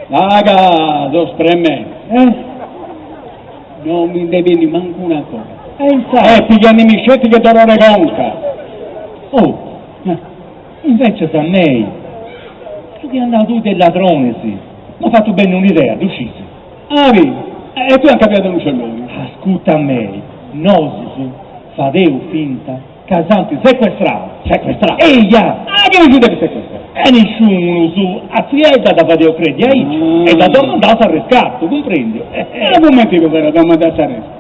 Raga, so spremende. Eh. Non mi nde benit mancu una cosa. E insaras? Eh, pighendimi sceti che dolore conca. Oh, invecias a mei, su chi as nau tui de is ladronis, m'at fatu benni un'idea, ddu scis? Ah, bì, e tui anca fiat unu celloni. Ascurta a mei, nosus fadeus finta Ca s'ant secuestrau. Secuestrau? Eia! Ah, chini si depit secuestrai? E nisciunus, a tziedda dda fadeus credi aici e dda domandaus s'arriscatu, cumprendiu? Ma cumenti po fai a domandai s'arriscatu?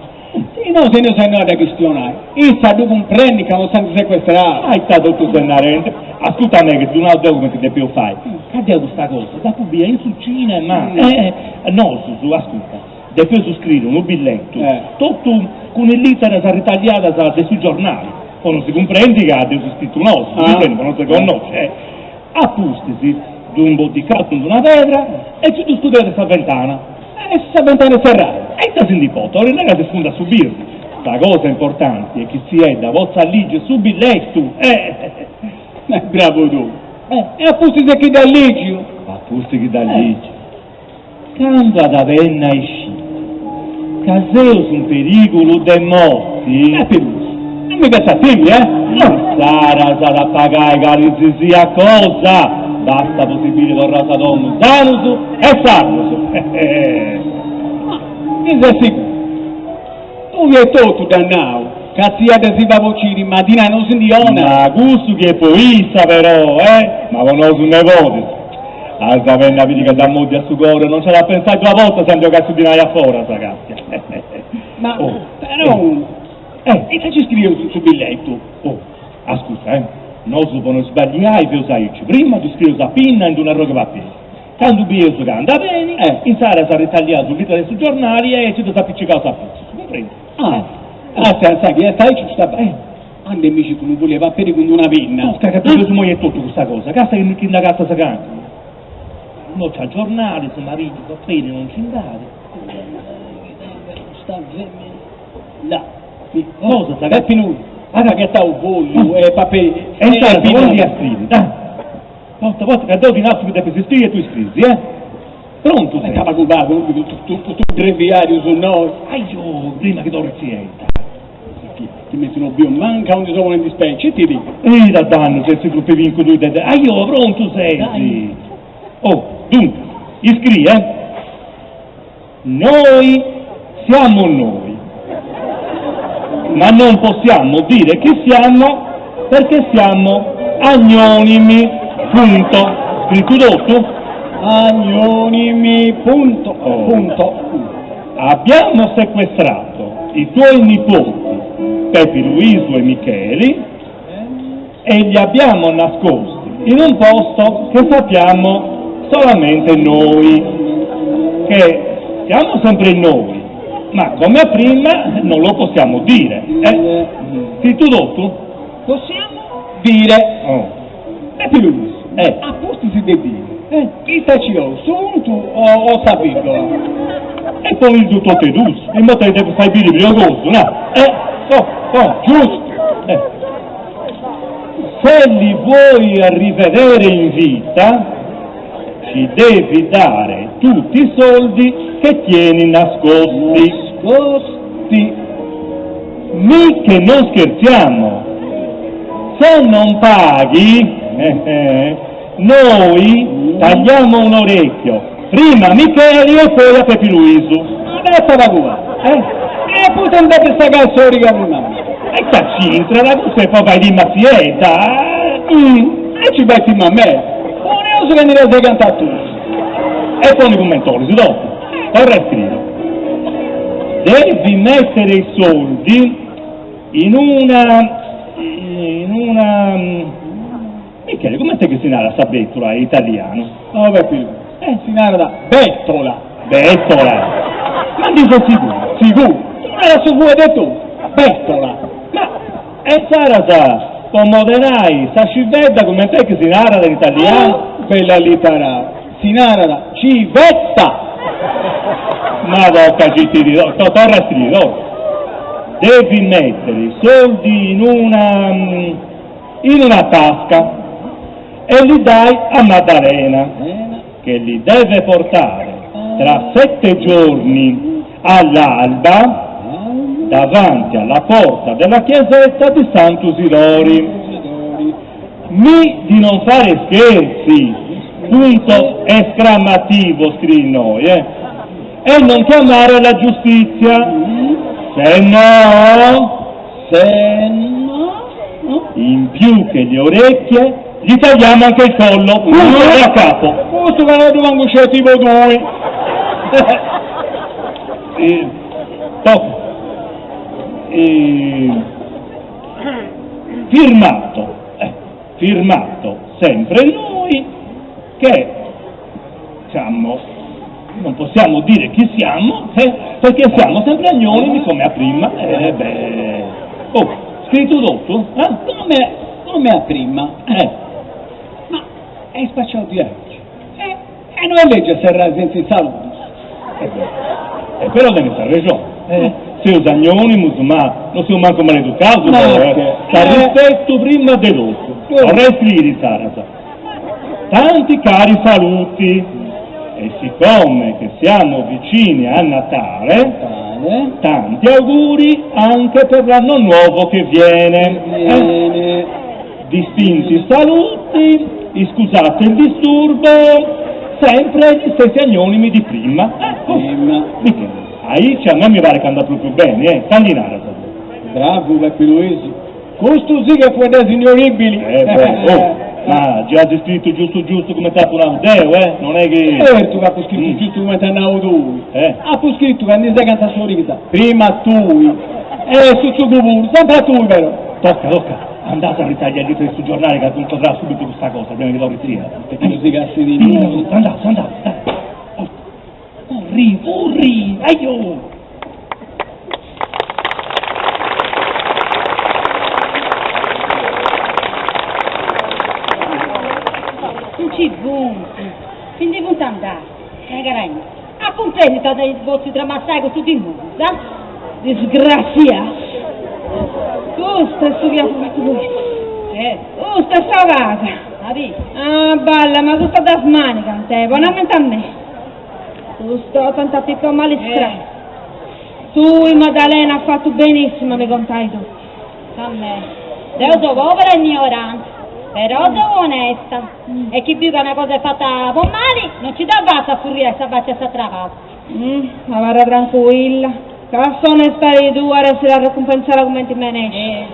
Si no teneus a innoi a dda chistionai, issa ddu cumprendit ca nos ant secuestrau. Ma ita totu ses narendi? Ascurta a mei chi ti ddu nau deu cumenti depeus fai, ca deu custa cosa dd'apu bia in su cinema. Nosus, ascurta, Depeus scriri unu billetu, totu cun is literas ritagliadas de su giornali, po non si cumprendi ca dd'eus scritu nosu, si cumprendit, po non si connosci, e a pustis ddu imboddicaus cun d'una pedra e ci ddu scudeus de sa ventana. E si sa ventana est serrada? E ita si ndi importat, 'olit nai ca si sfundat su birdi. Sa cosa importanti est chi tziedda potzat ligi su billetu! Bravu tui! E a pustis chi dd'at ligiu? A pustis chi dd'at ligiu. Candu at a benni a isciri ca seus in perigulu de morti. Pepi Luis, non mi fetzas timi, eh! Insaras at a pagai cali si siat cosa, basta po si biri torraus a domu sanus e sarvus. Ma ndi ses siguru? Tui etotu dd'as nau ca tziedda si fait bociri ma dinai non si ndi 'onat. Ma cussu chi est po issa però, eh! Ma po nosu nebodis. A sa penna biri ca dd'ammoddiat su coru e non nci at a pensai duas bortas a ndi 'ogai su dinai a foras, castia. Ma però, ita ci scrieus in su billetu? Oh, ascurta, eh, nosu po no sballiai feus aici, prima ddu scrieus a pinna in d'unu arrogu 'e paperi, candu bieus ca andat beni, insaras arretalliaus is literas de su giornali e ci ddas apicigaus apitzus, cumprendi? Ah, ah, sa chi est aici sta beni. Anda mi circu unu fogliu 'e paperi cun d'una pinna. Posca ca ddu feus immoi etotu custa cosa, castia chi nd'agatas calincunu. No nc'at giornalis, ma biri, paperi non nci nd'at. Custa femina. Là. Cosa sa Pepi Luisu, at agatau fogliu e paperi E insaras poni a scriri, dai. Porta, porta, ca deu ti nau su chi depis scriri e tui scrisi, eh. Prontu ses? Ca pagu pagu, custu breviariu su noi. Aio, prima chi torrit tziedda. Ti metti no biu mancu aundi so ponendi is peis, citidi. Ita dannu ses prus pibincu tui de deu. Aio, prontu ses? Oh, duncas, iscrie, eh. Noi siamo noi, ma non possiamo dire chi siamo perché siamo agnonimi, punto. Scritu totu? Agnonimi, punto, Oh. punto. Abbiamo sequestrato i tuoi nipoti, Pepi Luisu e Micheli, e li abbiamo nascosti in un posto che sappiamo solamente noi, che siamo sempre noi, ma come a prima non lo possiamo dire. Eh? Scritu totu? Possiamo dire. Oh. Pepi Luisu, Eh. a pustis de dire, ita ci 'ollu, su puntu o, o sa virgola? E poni totu e dus, in modu tali de fai biri briogosu, no? Eh, oh, oh, Giustu. Eh. Se li vuoi rivedere in vita, ci devi dare tutti i soldi che tieni nascosti. Nascosti. Mi che non scherziamo. Se non paghi, eh, eh, noi tagliamo un orecchio, prima a Micheli e poi a Pepi Luisu. Adesso pagu pagu. Eh? E poi andate a sagare s'origa prima. E ita c'intrat, custu est po fai timi a tziedda. Mm, e ci fai timi a me. Poneus ca ndi dda segant a totus. E poni cumment'olis, dopu. Torra a scriri. Devi mettere i soldi in una in una Michele, coment'est chi si narat sa betula in italianu? Oh, Pepi, eh, si narat bettola. Bettola? Ma ndi ses siguru? Siguru. Ddu narat su fueddu etotu, bettola. Ma e insaras po moderai sa civedda coment'est chi si narat in italianu? Oh, bella litara, si narat civetta. Ma toca citidi, torra a scriri, torra. Devi mettere i soldi in una in una tasca e li dai a Maddalena, che li deve portare tra sette giorni all'alba davanti alla porta della chiesetta di Santu Sidori. Mi di non fare scherzi, punto esclamativo, scrivi innoi, eh, e non chiamare la giustizia, se no... Se no... In più che le orecchie, gli tagliamo anche il collo, punto e a capo. Custu ca no ddu mancu sceti po tui. Toca. Firmato, eh, firmato sempre noi che diciamo, non possiamo dire chi siamo, eh, perché siamo sempre agnonimi come a prima, eh beh, oh, scritu totu, eh? Come, come a prima? Eh. Ma est spaciau diaici. Eh, e no est lègiu a serrai sentza is saludus. Eh beh, e però tenis arrexoni, eh, seus agnonimus, ma non seus mancu maleducaus, però, eh, s'arrispetu prima de totu, torra a scriri insaras. Tanti cari saluti e siccome che siamo vicini a Natale, tanti auguri anche per l'anno nuovo che viene. Eh? Distinti saluti, iscusate il disturbo, sempre gli stessi agnonimi di prima. Eh, oh, Michele, aici a me mi pare che andat propriu beni, eh, ita ndi naras? Bravu, Pepi Luisu. Custu sì che fueddai signoribili. Eh, beh, oh. Ma già as iscritu giustu giustu cumenti apu nau deu, eh? Non est chi. Certu ca apu scritu giustu cumenti as nau tui. Eh? Apu scritu ca ndi segant s'origa prima a tui e su tzugu puru, sempri a tui però. Tocca, tocca, andaus a ritagliai is literas de su giornali ca cuncodraus subitu custa cosa, prima chi torrit tzia. E chi no si cassit innoi. Andaus, andaus, dai. Curri, curri, aio! Nci funt, si ndi funt andaus, e carai, a cumprendi ita at botziu tramassai custu dimoniu, sa? Disgrassiaus! Custu est su chi apu fatu po issus. Eh. Custa est sa paga. Abi. Ah, balla, ma custa ddas manigant, eh, poni ammentu a mei. Custa 'orta ant a picai mali istrada. Tui, Madalena, as fatu benissimu a mi contai totu. Sa me'. Deu seu pobera e ignoranti, però seu onesta. E chi biu ca una cosa est fata po mali, non ci dda fatzu a furriai sa faci a s'atra parti. Abarra trancuilla, ca s'onestadi tua at essiri arrecumpensada cumenti menescis.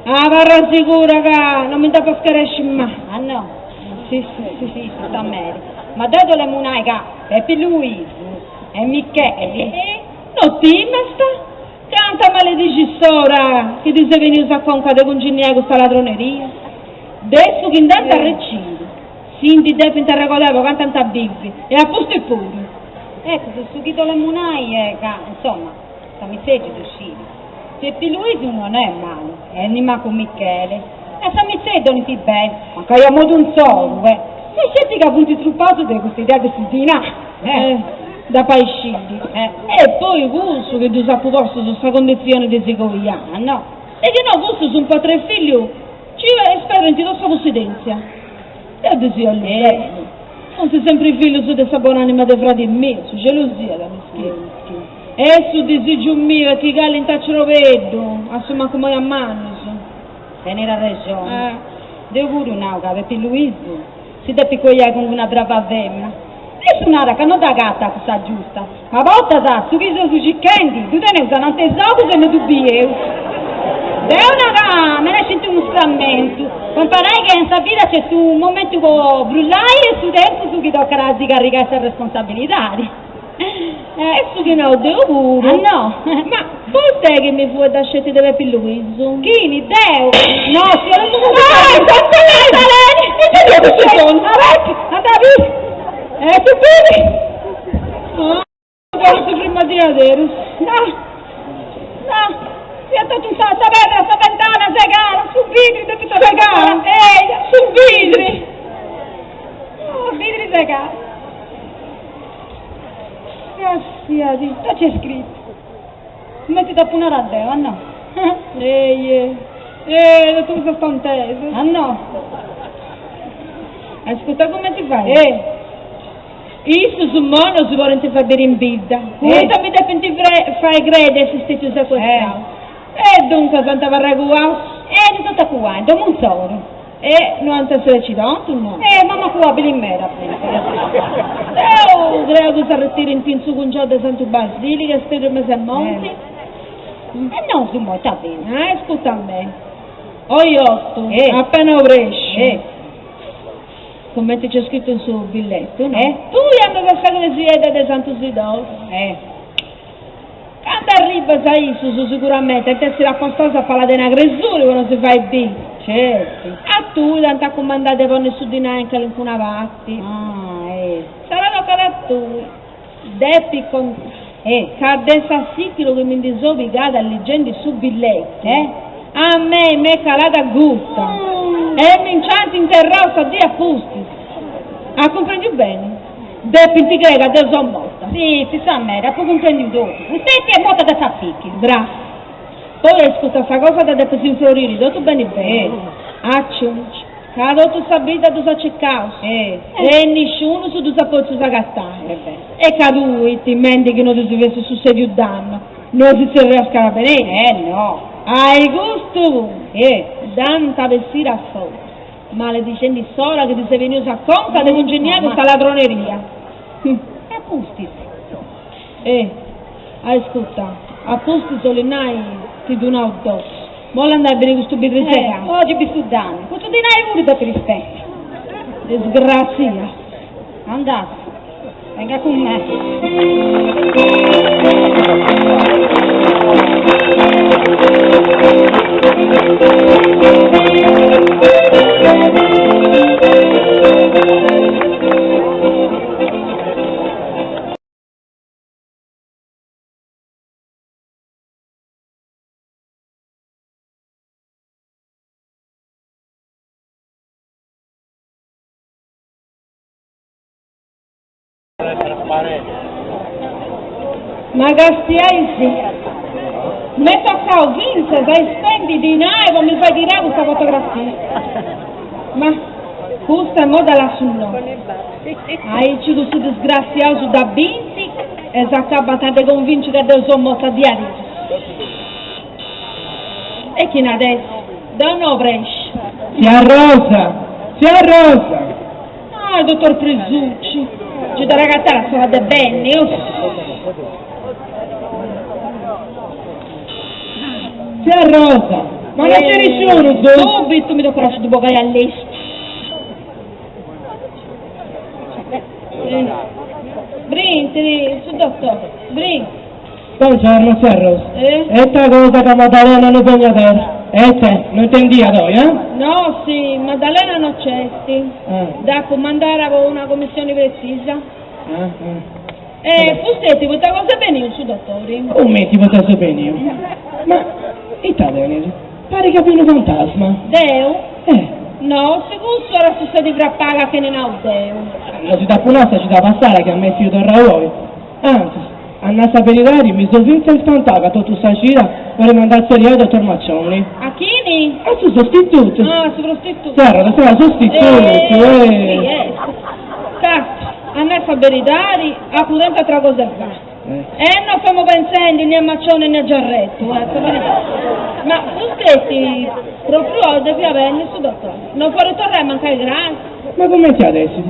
Abarra sigura ca non mi nd'apu a scaresci mai. Ah no? Si, si, si. Si, si, sa meri. Ma deu t'olemu nai ca Pepi Luisu e Micheli. No timast? Ca ant a maledixi s'ora chi ddis est beniu sa conca de cunginniai custa ladroneria. De su chi nd'ant arrecidu, si ndi depint arregodai po cantu ant a bivi, e a pustis puru. Eccu, su chi t'olemu nai est ca, insoma, s'amissègiu ddu scit. Pepi Luisu non est malu, e nimancu Michele. E s'amissei donint beni, mancai a modu insoru, e est sceti ca funt trupaus de custa idea de su dinai. Eh, dd'apu a isciri. E poi cussu chi ddus apu postus sa conditzioni de si coiai. Ah no. E chi no custus un po tres fillus ci sperdint totu sa possidèntzia. Deu ddis 'ollu beni. Funt sempri fillus de sa bon'anima de fradi miu, su celu siat, mischinu. E su disìgiu miu est chi calint a crobeddu, a su mancu moi a mannus. Tenit arrexoni. Deu puru nau ca Pepi Luisu si depit coiai cun una brava femina. Issu narat ca no dd'agatat cussa giusta, ma a bortas su chi seus circhendi ddu teneus ananti 'e is ogus e no ddu bieus. Deu nau ca menescint unu scramentu, po imparai ca in sa vida nc'est su momentu po brullai e su tempus chi tocat a si carrigai sa responsabilidadi. E su chi nau deu puru. Ah no? Ma poita est chi mi fueddas sceti de Pepi Luisu? Chini? Deu? No, si 'olemu Ah, Madalena! Ita deu custu sonu? Abetti, anda a biri! E su biri! Ah, si frima diaderus. No, no, fiat totu sa sa pedra, sa ventana segada, su bidri totu Segada? Eia! Su bidri! Oh, bidri segau. Castiadi, ita c'est scritu? Cumenti t'apu narau deu, a no? Eie, eh, totu custas tontesas. A no? Ascurta cumenti fait. Eh. Issus immoi no si podint fai biri in bidda, poita mi depint fai crei de essi stetius secuestraus. E duncas ant a abarrai cuaus. E ddus ant a cuai in domu insoru. E no ant essi aici tontus, no? E mama tua abili meda fiat. Deu creu chi s'arretirint in su cungiau de Santu Basili chi est in mesu 'e monti. E nosu immoi ita feus? Ah, ascurta a mei. Oi otu, apena obresciu, cumenti c'est scritu in su billetu, no? Tui andas a sa cresiedda de Santu Sidori. Candu arribas a issus siguramenti ant essiri acostaus a pala de una cresura po no si fai biri. Certu. A tui t'ant a cumandai de ponni su dinai in calincuna parti. Ah, eh. Sarà tocat a tui. Depis contai. Eh. Ca de s'assichidu chi mi ndi seu pigada ligendi su billetu. Eh. A mei m'est calada guta. E mi nc'ant interrau sa dì a pustis. As cumprendiu beni? Depint crei ca deu so morta. Si, si sa meri, apu cumprendiu totu. Fusteti est morta de s'afichidu. Bra. Poi ascurta sa cosa dda depis infroriri totu beni beni. Aciungi, ca totu sa bidda ddus at circaus. E nisciunus ddus at potzius agatai. E ca tui, timendi chi no ddis fessit sussediu dannu, no si tzerrias carabineris. Eh no. Ai custu puntu, dd'ant a bessiri a foras. Maledixendi s'ora chi ddis est beniu sa conca de cunginniai custa ladroneria. E a pustis? Eh, ascurta, a pustis 'olit nai ti ddu nau dopu. Bollu andai a biri custu birrisegau. Oggi bi su dannu. Custu dinai puru depit ispendi. Disgrazia. Andat. Venga cun me. Ma castiai-sì. M'est tocau fintzas a ispendi dinai po mi fai tirai custa fotografia. Ma custa imoi dda lassu innoi. Aici cussus disgrassiaus dda bint e s'acabant de convinci ca deu seu morta diaderus. E chi at essi? Deu no presci. Tzia Rosa! Tzia Rosa! Ah, dottor Prisucci, gei dd'at agatada s'ora de benni, oh. Tzia Rosa, ma non c'è nisciunu, su? Subitu mi tocat a ddu bogai a lestru. Brintiri, su dottor, brinti. Buongiorno, tzia Rosa. Eh? Ita cosa ca Maddalena no beniat? Ete, no intendiat oi, eh? No, si, Maddalena no c'esti. Ah. Dd'apu mandara po una commissioni pretzisa. Ah, ah. E fusteti poita cosa est beniu su dottori? Cumenti poita seu beniu? Ma ita tenis? Parit ca biu unu fantasma. Deu? Eh. No, si cussu era sussediu fra pagu a chini nau deu. No si dd'apu nau sa cida passada chi a mei fiu torrau oi. Antzis, a nai sa beridadi, mi seu fintzas ispantau ca totu sa cida m'at mandau a tzerriai dottor Maccioni. A chini? A su sostitutu. Ah, su prostitutu. Tzia Rosa, su sostitutu, eh. Eh, Casti, a nai sa beridadi, apu tentu atra cosa 'e fai. E no femu pentzendi ni a Maccioni ni a Giarrettu, eh, sa beridadi. Ma fusteti, propriu oi depiat benni su dottori. No podit torrai mancai cras? Ma cumenti at essi?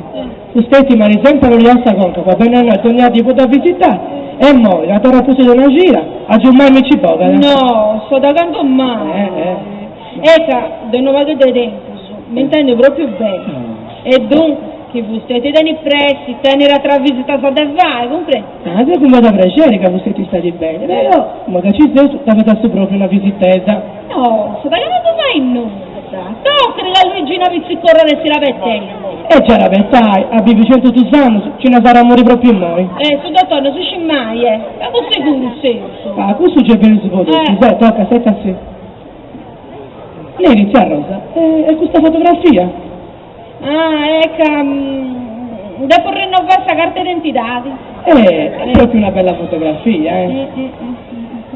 Fusteti m'at sempri arroliau sa conca po benni a innoi dogna dì po dda visitai e immoi ca torrat pustis de una cida, agiummai mi ci bogat. No, so da candu mai. Est ca de unu pagu de tempus m'intendu propriu beni e duncas chi fusteti tenit pressi, tenit atras visitas de fai, cumprendit? Ah, deu cun meda prexeri ca fusteti istat beni, però immoi ca ci seus dda fatzaus propriu una visitedda. No, so da candu fai nudda. Tocat ca Luigina Pizzicorra at essi abetendi. E già abetai, at biviu centudus annus, ci no s'at a morri propriu immoi. Eh, su dottori no si scit mai, eh. Pagu segurus seus. Ah, cussu gei berus po totus, eh, toca, seta-sì. Neri, tzia Rosa, e custa fotografia? Ah, est ca depu rinnovai sa carta identidadi. Eh, est propriu una bella fotografia, eh.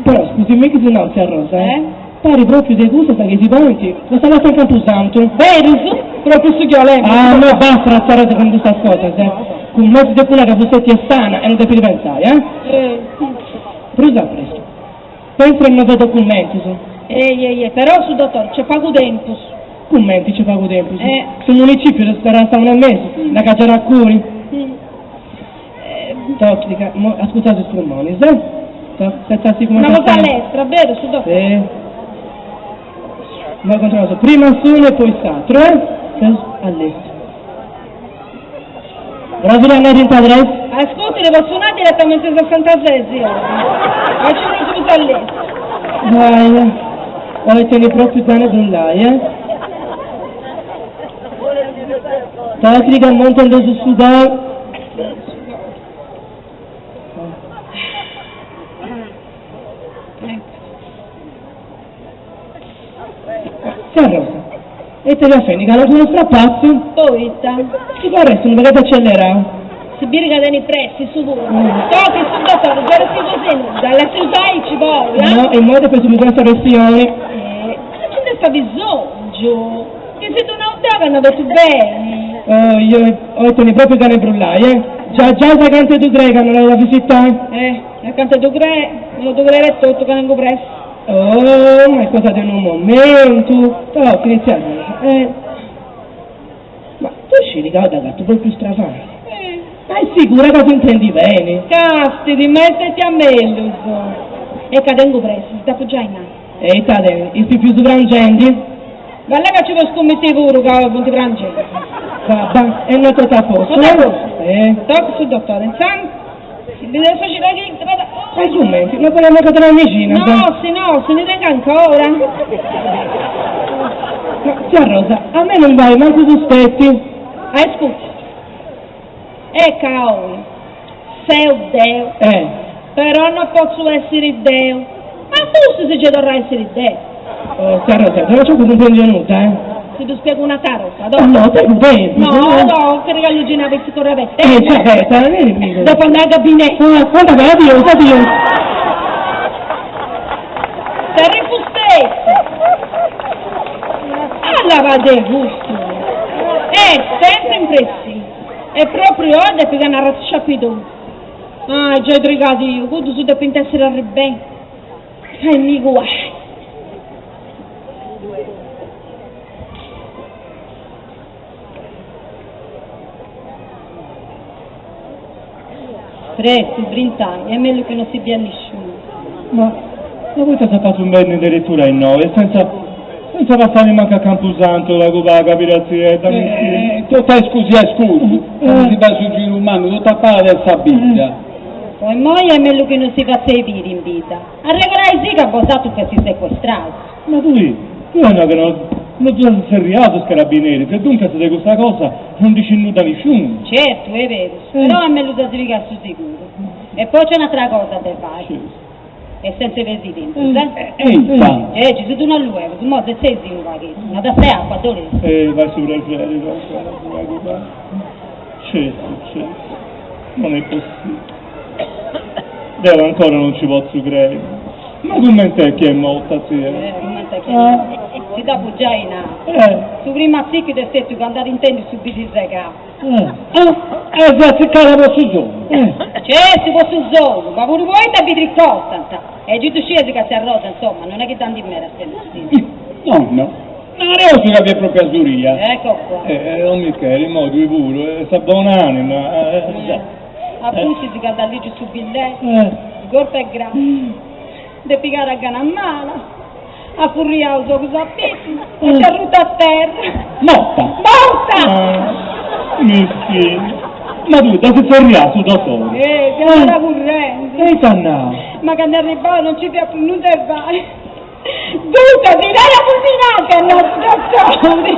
Però, scusi-mi chi si nau, tzia Rosa, eh, parit propriu de cussas chi si ponint po sa lassa in Campusantu. Berus? Propriu su chi 'olemu. Ah, no, bastat, tzia Rosa, cun custas cosas, eh. Cun mesu depu nai ca fusteti est sana e no depit pentzai, eh. Prus a prestu. Pentzu rennovai documentus. Ei, ei, ei, però su dottori, c'est pagu tempus. Cumenti c'est pagu tempus? Eh. Su municipiu s'abarrat a una e mesu, na ca giara a curi. Tochit ca, ascurtaus is prumonis, eh? Sezasi cumenti Una cosa lestra, beru, su dottori? Sì. Moi controllaus prima s'unu e poi s'atru, eh? Seus a lestru. Provi a nai 33. Ascurti, ddu potzu nai diretamenti sessantasesi oi. Aici prus prus a lestru. Vai, oi teni propriu gana de brullai, eh? Tochit ca non intendeus su cori. Tzia Rosa, e ita fiat fendi calincunu strapatzu? Poita? Su coru est unu pagheddu accellerau. Si biri ca tenit pressi issu puru. Tochit su dottori, già est cos'e nudda, lasseus aici poi, ah? No, immoi depeus misurai sa pressioni. Eh, ma non ci nd'est abisongiu, chi si ddu nau deu ca andat totu beni. Oi, oi, oi tenit propriu gana 'e brullai, eh? Già già sa cant'e ddu crei ca no l'at a visitai. Eh, a cant'e ddu crei, no ddu crei etotu ca tengu pressi. Oh, ma est cosa de unu momentu. Tochit, tzia Rosa. Eh. Ma tu sciri ca oi dd'agatu propriu stravana. Eh. Ma est sigura ca s'intendit beni? Castidi, ma est stetia mellus. Est ca tengu pressi, si dd'apu giai nau. E ita tenit, is pipius prangendi? Balla ca ci po scummitti puru ca funt prangendi. Va, va, e no totu a postu, Totu a postu. Eh. Tocat su dottore, intzandus, si bideus sa cida chi intrat. E cumenti, no bolit mancu donai mexinas? No, si no, si ndi tengu ancora. Ma, tzia Rosa, a mei non fait mancu suspetu. Ascurta. E ca oi seu deu. Eh. Però no potzu essiri deu. A pustis gei torru a essiri deu. Oh, tzia Rosa, deu no nci apu cumprendiu nudda, eh. Si ddu spiegu un'atera 'orta, torra. No, tengu tempus. No, no, che regagliu gina petzi torra aberta. Eh, già aberta, neri Depu andai a gabinettu. Ah, anda bene, adios, adios. Serri fusteti. Alla va de gustu. Est sempri in pressi. E propriu oi depit andai a sciapidu. Ah, giai trigadiu, cuddus depint essiri arribendi. Ai mi guai. Prestu, brintai, est mellus chi no si biat nisciunu. Ma, ma poita s'at fatu benni in deretura innoi e senza, senza passai mancu a Campusantu pagu pagu a biri a tziedda, mischina. Eh, totu a iscusi a iscusi, candu si fait su giru mannu totu a pala de sa bidda. Po immoi est mellus chi no si fatzeis biri in bidda. Arregodaisì ca bosatrus festis secuestraus. Ma tui, tui as nau ca no no ddus as tzerriaus is carabineris e duncas de custa cosa no ndi scit nudda nisciunu. Certu, est berus, però est mellus a si pigai su siguru. E poi nc'est un'atra cosa de fai. E sentza 'e perdi tempus, eh. E ita? Eh, ci si ddu nau luegus, imoi setzeisì unu pagheddu, una tassa 'e acua dd'oleis? Eh, fai su prexeri, fai su pagu pagu. Certu, certu, non est possibili. Deu ancora non ci potzu crei. Ma cument'est chi est morta, tzia? Eh, cument'est chi est morta? Si dd'apu giai nau. Eh. Su primu atzìchidu est stètiu candu at intèndiu su bidi segau. Eh. Ah, e s'est atzicada po su sonu. Eh. Certu, po su sonu, ma puru poita bidris costant. E gei ddu scieis ca tzia Rosa, insoma, non est chi dd'andit meda a spendi. No, no. Nareus ca fiat propriu asuria. Ecco qua. Eh, don Micheli, immoi tui puru, sa bon'anima. Eh. A pustis candu at lìgiu su billetu, su corpu 'e gràtzia, de pigada gana mala, at furriau is ogus a pitzus e nc'est arruta a terra. Morta! Morta! Mischina. Ma tui dd'as tzerriau su dotori? Eh, fiat andau currendi. E ita at nau? Ma candu est arribau non nci fiat prus nudda 'e fai. Duncas, tirai a fulminai at nau su dotori.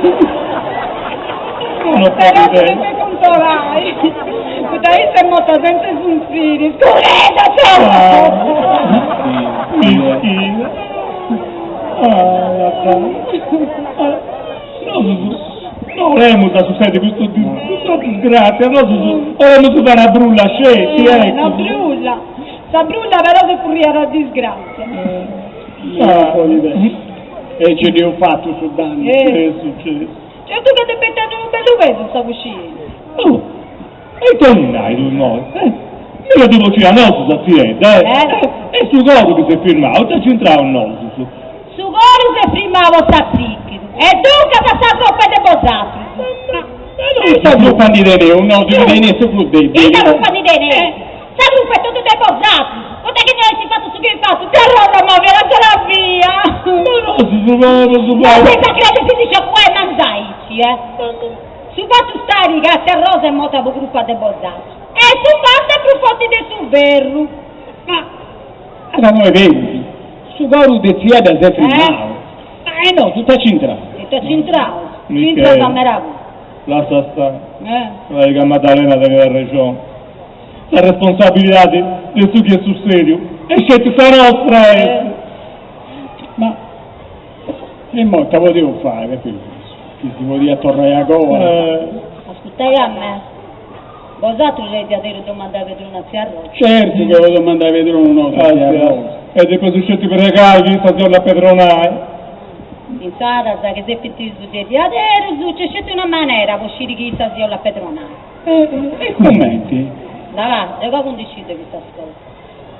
No Però podit si essi. depit consolai, poita issa est morta senza 'e sunfriri. Scurredda, Mischina. Ah, Nosus no 'olemus a sussedi custu custa disgràtzia, nosus 'olemus fai una brulla sceti, eccu. Una brulla. Sa brulla però s'est furriada a disgràtzia. No podit essi. E gei dd'eus fatu su dannu. Certu, certu. Certu ca depit tenni unu bellu pesu sa cuscièntzia. Oh, e ita 'olis nai tui immoi? Eh, miga dd'eus bocida nosus a tziedda, eh? Est su coru chi s'est firmau, ita nc'intraus nosus? Su coru s'est firmau po s'atzìchidu e duncas sa crupa est de bosatrus. Ma no ita crupa ndi teneus nosu chi teneus su prus debili? Ita crupa ndi teneus? Sa crupa est totu de bosatrus, poita chi no essi fatu su chi eis fatu, tzia Rosa imoi fiat ancora bia. Ma nosu su coru, su No coru. s'eis a credi si si sciacuai mans aici, eh. Su fatu stari ca tzia Rosa est morta po crupa de bosatrus. E su fatu est prus forti de su ferru. Ma, ca no est berus, su coru de tziedda s'est firmau. Ma e nosu ita c'intraus? Ita c'intraus? C'intrat sa meraviglia. Lassa stai. Parit ca Maddalena tenit arrexoni. Sa responsabilidadi de su chi est sussediu est sceti sa nostra est. Ma immoi ita podeus fai, Pepi? Chi si podiat torrai agoa? Ascurtai a mei, bosatrus eis diaderus domandai pedronu a tzia Rosa? Certu chi eus domandai pedronu nosu a tzia Rosa. E depeus sceti pregai chi issa si 'ollat pedronai. Insaras chi s'est intesu de diaderus, nc'est sceti una manera po sciri chi issa si 'ollat pedronai. E cumenti? Là va, deu pagu ndi sciu de custas cosas.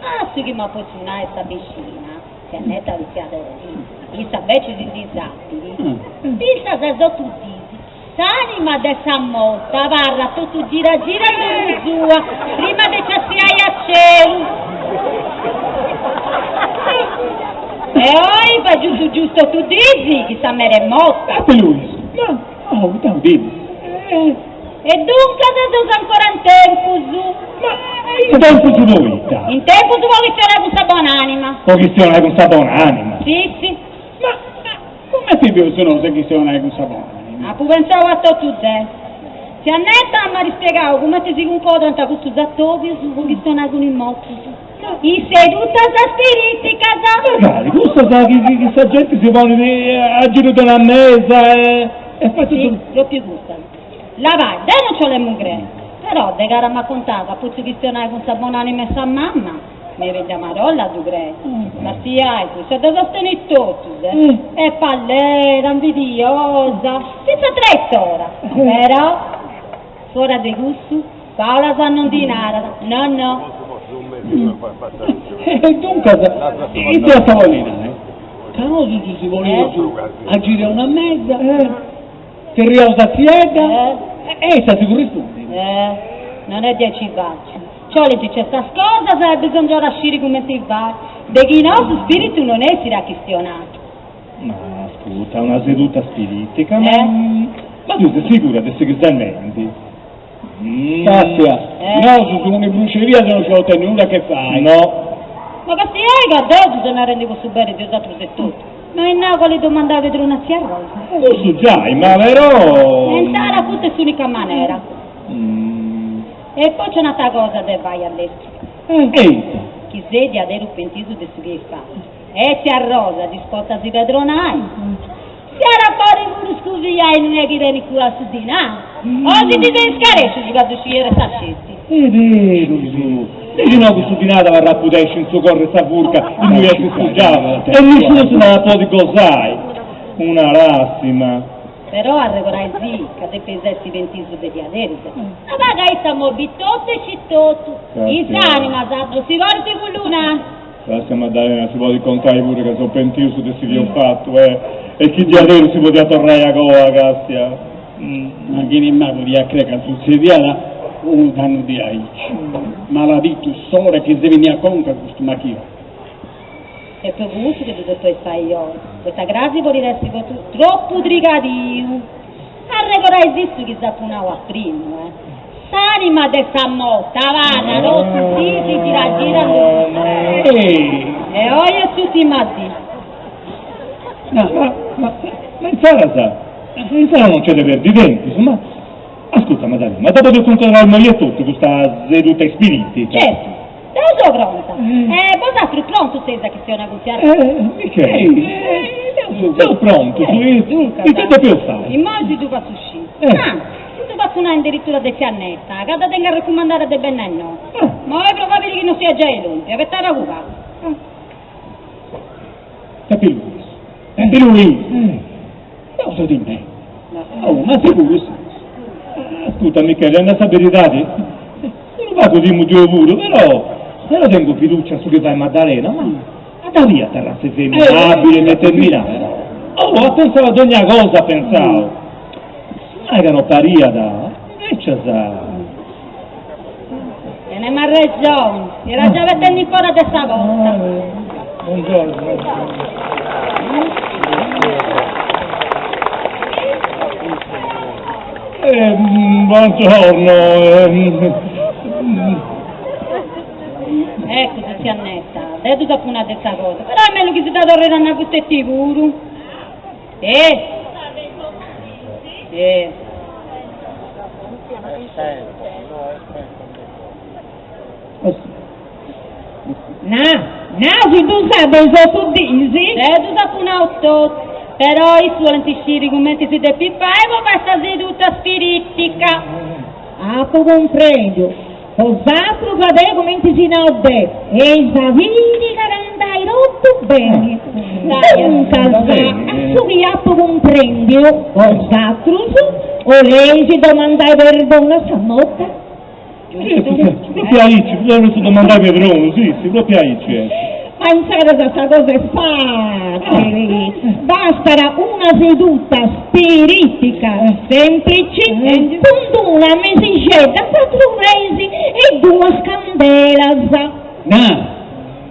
A su chi m'at potziu nai sa bixina, tzia Netta Vitziadori, issa becci si ndi sapit, fintzas a is otu dis, s'anima de sa morta abarrat totu gira gira in domu sua, prima de nci atziai a celu. E oi. est giustu giustu totu dis chi sa mere est morta. Peppe Luis, ma, oh, deu timu. E duncas seus ancora in tempus. Ma in tempus poita? In tempus po chistionai cun sa bon'anima. Po chistionai cun sa bon'anima? Sissi. Ma cumenti bieus nosu a chistionai cun sa bon'anima? Apu pentzau a totu deu. Tzia Annetta m'at ispiegau cumenti si cuncodrant custus atobius po chistionai cun is mortus. Is sedutas spiriticas. Ma cali, cussas chi sa genti si ponit a giru de una mesa e fait totu. Si, propriu custas. Labai, deu non ci 'olemu crei, però de cara m'at contau ca potzu chistionai cun sa bon'anima 'e sa mamma, mi benit amarolla a ddu crei. Castiai, cussa dda sostenit totus, eh. Est pallera, invidiosa, fintzas traitora, però, fora de cussu, faulas non ndi narat, no no. E duncas, ite at a bolli nai? Ca nosu si poneus a giri 'e una mesa, Tzerriaus a tziedda e issa si currispundit. Eh, non est diaici facili. Nci 'olint certas cosas e bisongiat a sciri cumenti fai, de chi no su spiritu non essit a chistionai. Ma ascurta, una seduta spiritica, ma ma tui ses sigura de su chi ses nendi? Castia, nosu cun is bruscerias non nci 'oleus tenni nudda a che fai. No. Ma castiai ca deu ddu seu narendi po su beni de 'osatrus etotu. No est nau ca 'olit domandai pedronu a tzia Rosa. Cussu giai, ma però. E insaras custa est s'unica manera. E poi nc'est un'atra cosa de fai a lestru. E ita? Chi seis diaderus pentius de su chi eis fatu. E tzia Rosa disposta a si pedronai. Si at a podi puru scuviai innui chi tenit cuau su dinai. O si ndi seis scarescius ca ddu sciera issa sceti. Est berus! De chi no cussu dinai at abarrai pudesciu in su corru 'e sa furca innui est isfugiau e nisciunu si nd'at a podi gosai. Una làstima! Però arregoraisì ca depeis essi pentius de diaderus. Ma ca issa immoi bit totu e scit totu. Is animas no si podint cullunai. Gràtzias Maddalena, si podit contai puru ca seu pentius de su chi eus fatu e e chi diaderus si podiat torrai agoa, Càstia. Ma chini mai podiat crei ca sutzediat unu dannu diaici. Maladitu s'ora chi s'est benniu a conca custu machioni. Est po cussu chi ddu depeis fai oi, poita crasi podit essi tropu trigadiu. Arregoraisì su chi s'apu nau a primu, eh. S'anima de sa morta abarrat totu is dis gira gira in su E oi est s'ùrtima dì. Ma, ma, ma, ma insaras, insaras non nc'est de perdi tempus, ma, ascurta Madalena, ma dda podeus cuncodrai immoi etotu custa seduta ispiritica? Certu, deu seu pronta. E bosatrus prontus seis a chistionai cun tzia Rosa? Micheli, seu prontu, ita depeus fai? Immoi si ddu fatzu sciri. Ah, si ddu fatzu nai inderetura de tzia Annetta, ca dda tengu arrecumandada de benni a innoi. Ma est probabili chi no siat giai lòmpia, abetai pagu pagu. Pepi Luis, Pepi Luis, deu seu timendi. Oh, ma siguru ses? Ascurta Micheli, a nai sa beridadi, unu pagu timu deu puru, però, però tengu fiducia in su chi fait Maddalena, ma a dda biat arratza 'e femina abili e determinada. Oh, at pensau a dogna cosa at pensau. Su nai ca no pariat, invecias. Tenem arrexoni, fiat giai abetendi in foras de sa porta. Buongiorno. Buongiorno. Eccu, tzia Annetta, deu ddu apu nau de sa cosa, però est mellus chi si dda torrit a nai fusteti puru. Eh! Eh! Na, nau chi ddu sapeis totu dis. Deu ddus apu nau totu, però issus 'olint sciri cumenti si depit fai po fai sa seduta spiritica. Apu cumprendiu, Bosatrus fadei cumenti si nau deu, eis a biri ca at a andai totu beni. Duncas, a su chi apu cumprendiu, bosatrus 'oleis domandai perdonu a sa morta? Propriu aici, 'oleus domandai perdonu, si, si, propriu aici est. Ma insaras sa cosa est fàcili, bastat una seduta spiritica semplici cun d'una mesixedda a cuatru peis e duas candelas. Na!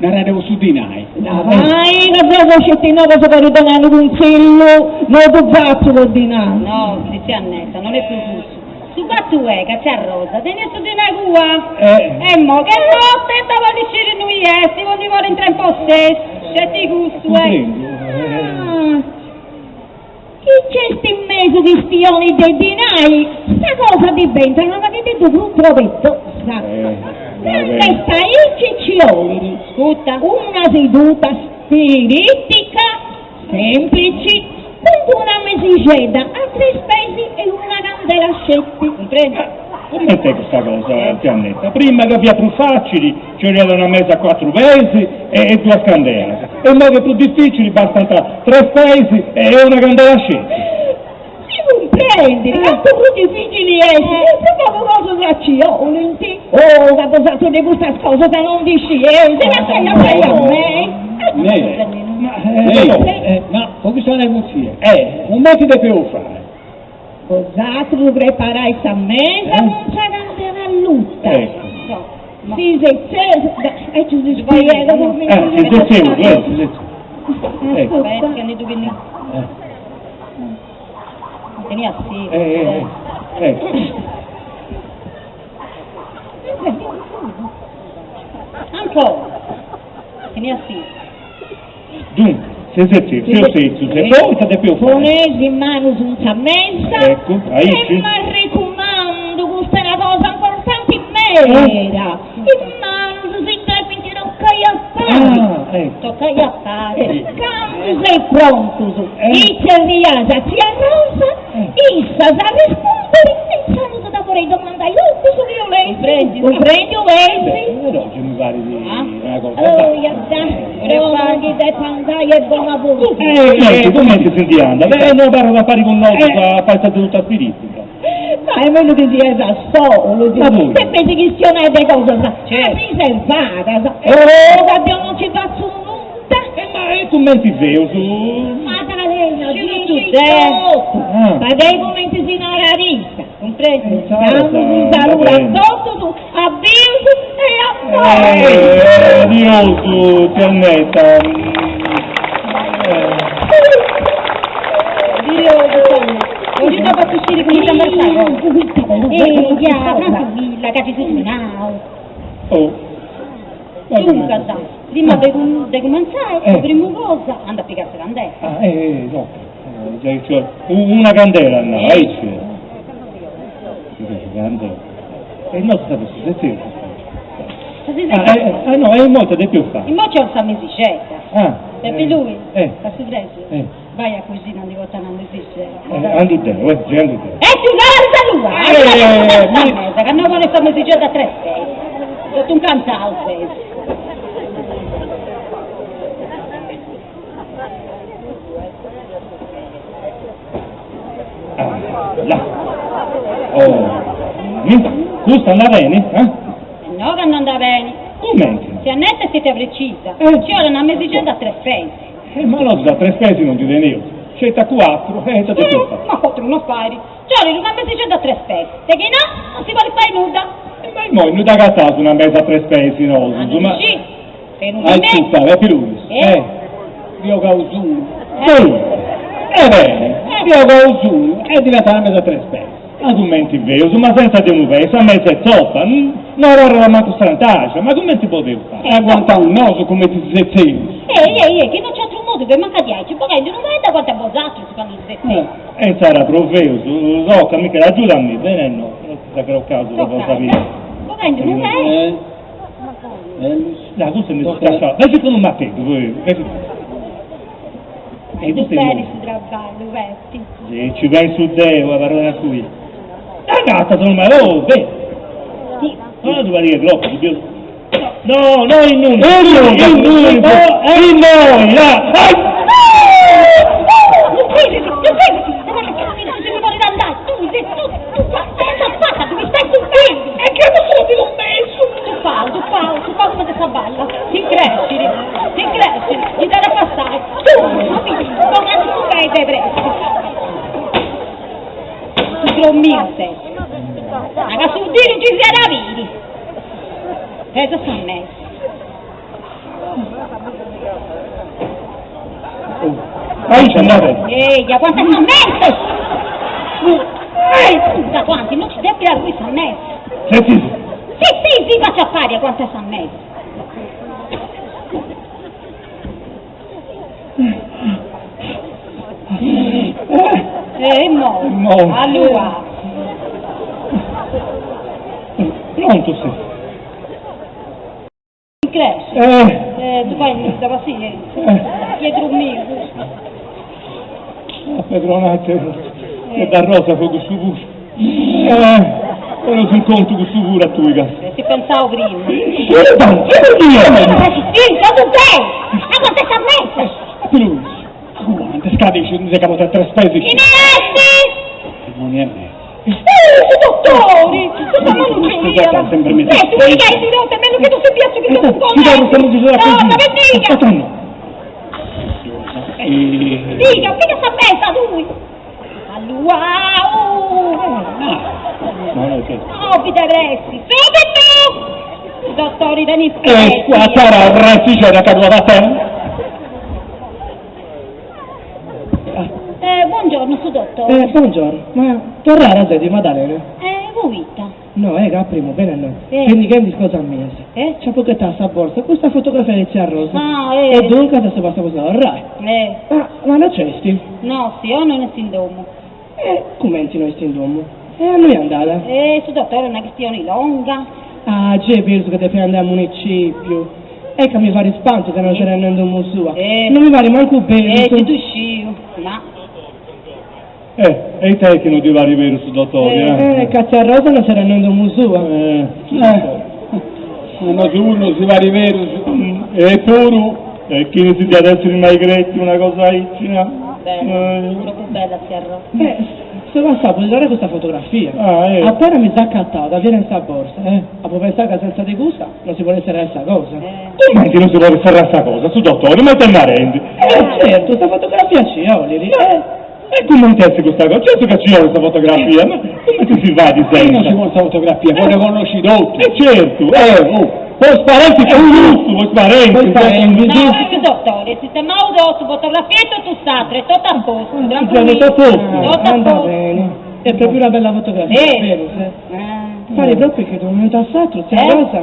Narade po su dinai. Vai, ca deo so sceti inoghe po ddis donai unu cuntzillu, no ddu fatzu po dinai. No, tzia Annetta, non est pro cussu. Su fatu est ca tzia Rosa teniat su dinai cua. E imoi ch'est morta ita bolit sciri innui est, po ndi podi intrai in possessu, sceti cussu est. Ah, chi nc'est in mesu chistioni de dinai, sa cosa diventat una paghiteddu prus trobeddosa. Candu est aici nci 'olit una seduta spiritica semplici cun una mesixedda a tres peis e una candela sceti. Cumprendi? Comente est custa cosa, tzia Annetta? Prima ca fiat prus facili, nci 'oliat una mesa a cuatru peis e duas candelas, e imoi ca est prus dificili bastant tres peis e una candela sceti. Si cumprendit, cantu prus dificili est, prus pagu cosas nci 'olint. Oh, ca bosatrus de custas cosas no ndi scieis, lassai a fai a mei. Mei, ma po chistionai cun tzia, cumenti depeus fai? Bosatrus preparai sa mesa cun sa candela alluta. Si setzeus, aici si spiegat. Si setzeus, si setzeus. Ancora. Tenia sidi. Dunque, si setzeus, seus setzius, e poi ita depeus fai? Poneis is manus in sa mesa. Eccu, aici. E m'arrecumandu, custa est una cosa importanti meda, is manus si depint tocai a pari. Ah, eccu. Tocai a pari. Candu seis prontus, itzerriais a tzia Rosa, issa s'arrespundit e intzandus dda podeis domandai totu su chi 'oleis. Cumprèndiu eis? Però gei mi parit una cosa. Oh, ia da, como chi depu andai est bona puru. Eh, cumenti si ndi andat? Eh, no abarrat a pari cun nosu a fai sa seduta spiritica. Ma est mellus chi sieis a solus. Ma poita? Depeis chistionai de cosas riservadas. Oh, ca deu non nci fatzu nudda. E ma e cumenti feus? Madalena, ddu sciu totu. Fadei cumenti si narat issa. Cumprendi? Damus unu saludu a totus, adius e a poi! Adiosu, tzia Annetta. Adiosu, tzia Annetta. Non ti dda fatzu sciri cun ita andai sa cosa. Eia, trancuilla, ca ti seu nau. Oh. Duncas, prima de de cumentzai, po primu cosa, anda a pigai sa candela. Ah, eh, no. Giai chi una candela, no, aici. Candela. E no si sapi su setziu. Ah, eh, ah, no, e immoi ita depeus fai? Immoi nci 'olit sa mesixedda. Ah. Pepi Lui, eh. a su presu. Eh. Vai a cuxina a ndi portai una mesixedda. Andu deu, eh, gei andu deu. E ti naras Lua! Eh, mi... Mesa, ca no ponet sa mesixedda a tres peis. Totu incantau ses. Ah, là. Oh, mi, custa andat beni, eh? No ca no andat beni. Cumenti? Tzia Annetta est stetia precisa. Eh. Nci 'olit una mesixedda a tres peis. Eh, ma nosu a tres peis non ndi teneus, sceti a cuatru, e ita depeus fai? Ma cuatru no fait, nci 'olit una mesixedda a tres peis, de chi no, non si podit fai nudda. E ma immoi innui dd'agataus una mesa a tres peis nosus, ma. Ah, non sciu, fenu Ah, scusa, Pepi Luis. Eh. Ndi 'ogaus unu. Sì. E bene. Ndi 'ogaus unu e diventat una mesa a tres peis. Ma cumenti feus, ma senza de unu pei, sa mesa est zopa, no abarrat mancu strantaxa, ma cumenti podeus fai? E aguantaus nosu cumenti si setzeus. Ei, ei, ei, chi no nc'est atru modu de manca diaici, bogaindi unu pei e dd'aguantai bosatrus candu si setzeus. E intzara proveus, toca, Michele, agiudami, bene no, no si s'acrocaus po sa vida. Bogaindi unu pei. No, custu est mesu scassau, vesti cun unu mateddu, vesti. E custu est su traballu, Pepi. Si ci pensu deu, abarra trancuillu. Dd'agatas unu ma, oh, beh. Tu, no ddu pariat troppu, ddu biu. No, no innui, innui, innui, innoi, là. Non crezis, non crezis, non si mi podit andai, tui ses totu fatta, ddu stai stupendi. E che no sono mesu. Tupau, tupau, tupau cumenti sa balla. Si crescit, si crescit, ti dd'at a passai. Tu, ma bidi, bogandi su pei de pressi. Tu drommiu ses. Ma ca su diri nci siat a biri. Pesa sa mesa. Aici andate. Eia, quanta sa mesa! Ehi, scusa, quanti, non ci devi arrui sa mesa. Sezis. Sì, sì, sì, faccia pari a quanta sa mesa. E mo? Mo. Allora. Pronto sì. Cresce. Eh. Eh, tu fai da pazienza. Eh. Dietro mio. A Pedronate e da Rosa con questo pure. Eh, ora sono conto questo pure a tu, cazzo. Eh, ti pensavo prima. Eh, dai, eh, Sì, ma tu sei! Ma quanto sta messa? Quante scade ci siamo tra tre spese. Inessi! Non è me. Eh, dottori! Questa mano c'è Questo qua sempre messo. Eh, tu mi hai di notte, meno che tu sei piazzo che tu Ti do questa musica No, ma che dica! Aspetta, Eh, Dica, mica sta messa lui! Allora! oh! No, no, che... No, vi dovresti! Subito! I dottori da E qua sarà resticera che da te. Eh, buongiorno, su dottore. Eh, buongiorno, ma tornare a di Maddalena? Eh, voi No, eh, che primo, bene no. Eh. Quindi che mi scusa mia. Eh? C'è poco tassa a borsa, questa fotografia di zia Rosa. Ah, eh. E dunque adesso basta cosa rai. Eh, Ma, ma non c'è sti? no, sì, io non è sindomo. Eh, commenti noi sti E a noi andata. Eh, su dottore è una questione longa. Ah, c'è penso che deve andare al municipio. E che mi fa rispanto che non c'era nemmeno un sua. Eh. Non mi pare manco bene. Eh, ci uscivo. Ma, Eh, e te che non ti va a rivedere su dottore, eh? Eh, cazzo a Rosa non c'era nemmeno un sua. Eh, Eh. Uno su uno si va a rivedere. Eppure, e chi ne si ti adesso in mai gretti una cosa icina? bella, Eh. troppo bella si arro. Eh, se va a puoi dare questa fotografia. Ah, eh. Appena mi sa accattata, viene in sta borsa, eh. A può pensare che senza di gusta non si può essere questa cosa. Eh. Come che non si può fare questa cosa, su dottore, ma te ne rendi? Eh, certo, sta fotografia ci Oliri. Eh, E come ti esce questa cosa? Certo che ci vuole questa fotografia, ma come ti si va di E non si senza? vuole questa fotografia, poi conosci tutti. Eh certo, eh, oh, puoi spararti con un puoi spararti. Puoi spararti. No, su dottore, sistema tutto, fotografia e tutto s'altro, è tutto a posto. Siamo tutto a posto. Tutto a anda posto. bene. È proprio una bella fotografia, Eh. vero? Sì. Ah, Pare proprio che da un momento all'altro, zia Eh? Rosa,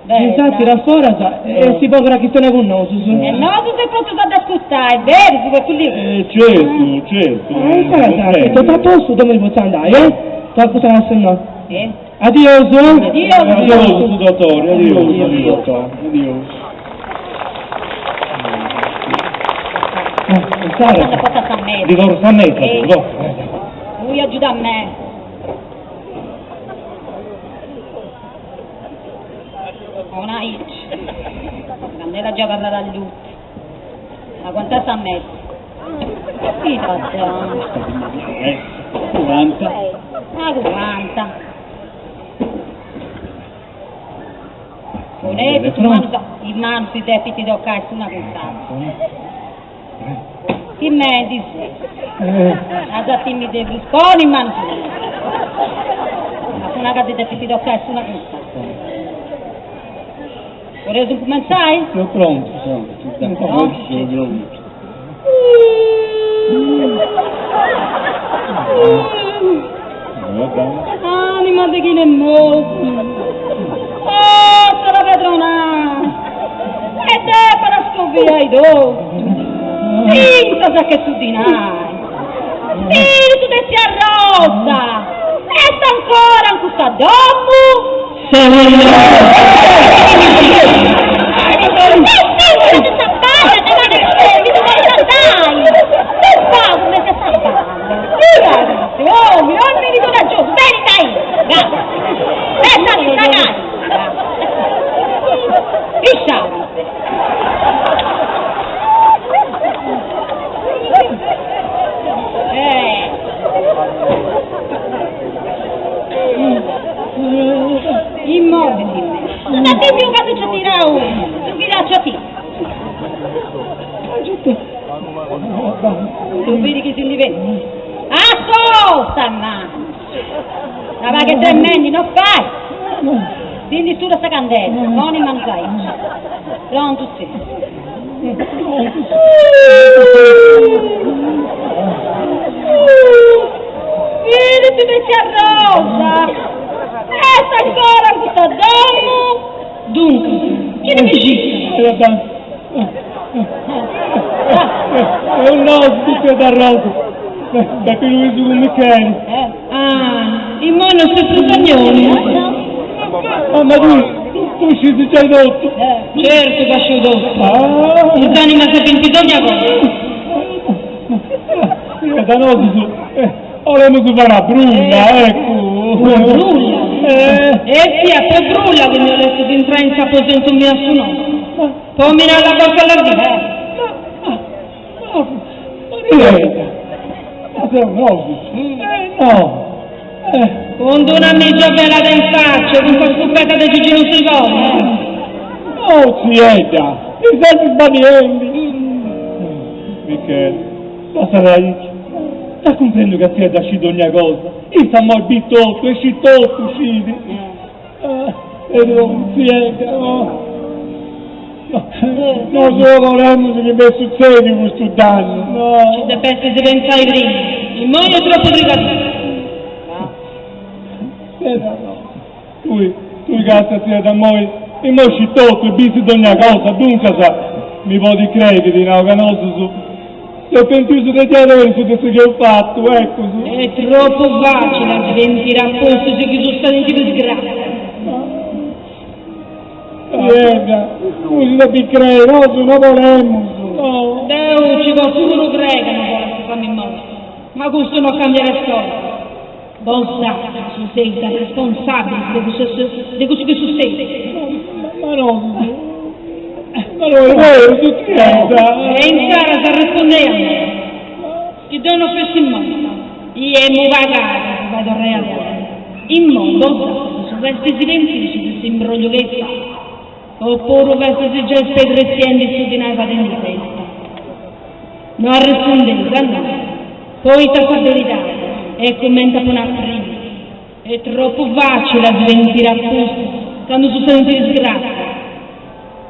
bella. si tira fuori sa, e si può che sono con noi, su su. E no, tu sei proprio da ascoltare, è vero, su quello lì. Eh, certo, certo. Eh, sai, sai, tutto a posto, dove posso andare, eh? Troppo sarà se no. Eh. Adioso. Adioso. Adioso, su dottore, adioso, Adioso, adioso. dottore, adioso. Eh, Quando Sara, porta a me. di corsa a mezza, Eh. tu, Lui aiuta a me. Una itch. Candela già parla da lutte. Ma quanta sa mezzo? Sì, facciamo. Eh, 40. Ma quanta? Volete, su mano, in mano si deve ti toccare su una puntata. Ti metti su. Eh, Adesso ti mi devi poni in mano su. Ma una che ti devi toccare su una puntata. Volete cominciare? Sono pronto, pronto. Pronto? Sono pronto. Anima di chi ne morto. Oh, sarà padrona. E te per scoprire i dotti. Finta sa che tu dinai. Spirito di sia rosa. E sta ancora in questa domo. Immobili. Ma ti più che tu ci tira uno, tu tiraccio ti. Tu vedi che si diventa. Ascolta, ma! Ma va che tremendi, non fai! Quindi su sta candela, non in mano sai. Pronto sì. Filipi de tzia Rosa! Est ancora in custa domu? Duncas, chini bisitat? Seus nosu, tziedda Rosa, Pepi Luisu cun Micheli. Ah, immoi no seis prus agnoni? Ma ma tui, tui scisi giai totu. Certu ca sciu totu. Cust'anima s'est binti dogna cosa. Tziedda nosu 'olemus fai una brulla, eccu. Una brulla? E fiat po brulla chi mi 'olestis intrai in s'aposentu miu a su noti. Po mi nai la porta alla vista. Ma, Mariedda, ma seus nosu? Eh, no! Eh. Cun d'una mìgia velada in facci e cun sa scupeta de Giginu Sirgoni. No, tziedda, ti ses sballiendi. Micheli, lassada aici. Dda cumprendu ca tziedda scit dogna cosa. Issa immoi bit totu e scit totu, scit. Però, tziedda, no. Nosu no bolemus chi b'est sutzediu custu dannu, no. Ci depestis pentzai prima, immoi est tropu trigadiu. Tziedda, no. Tui, tui casta tziedda, immoi, immoi scit totu e bisi dogna cosa, duncas mi podis crei chi ti nau ca nosus seus pentius de diaderus de su chi eus fatu, eccus. Est tropu facili a si pentiri a pustis chi sutzedint disgratzias. Tziedda, tui si depis crei, nosu no bolemus. No. Deu ci potzu puru crei ca no bolestis sa mimosa, ma custu no cambiat is cosas. Bosatrus seis responsabilis de cussu de cussu chi sutzedit. Ma nosu, ma no est berus, tziedda. E insaras arrespundei a mei, chi deu no fessi morta, i emu pagau po si fai torrai a bivi. Immoi bosatrus festis pentius de s'imbrogliu chi eis fatu, opuru festis giai spedretziendi su dinai fadendi festa? No arrespundeis, a nai, poita sa beridadi est cumenti apu nau prima, est tropu facili a si pentiri a pustis candu sutzedint disgratzias.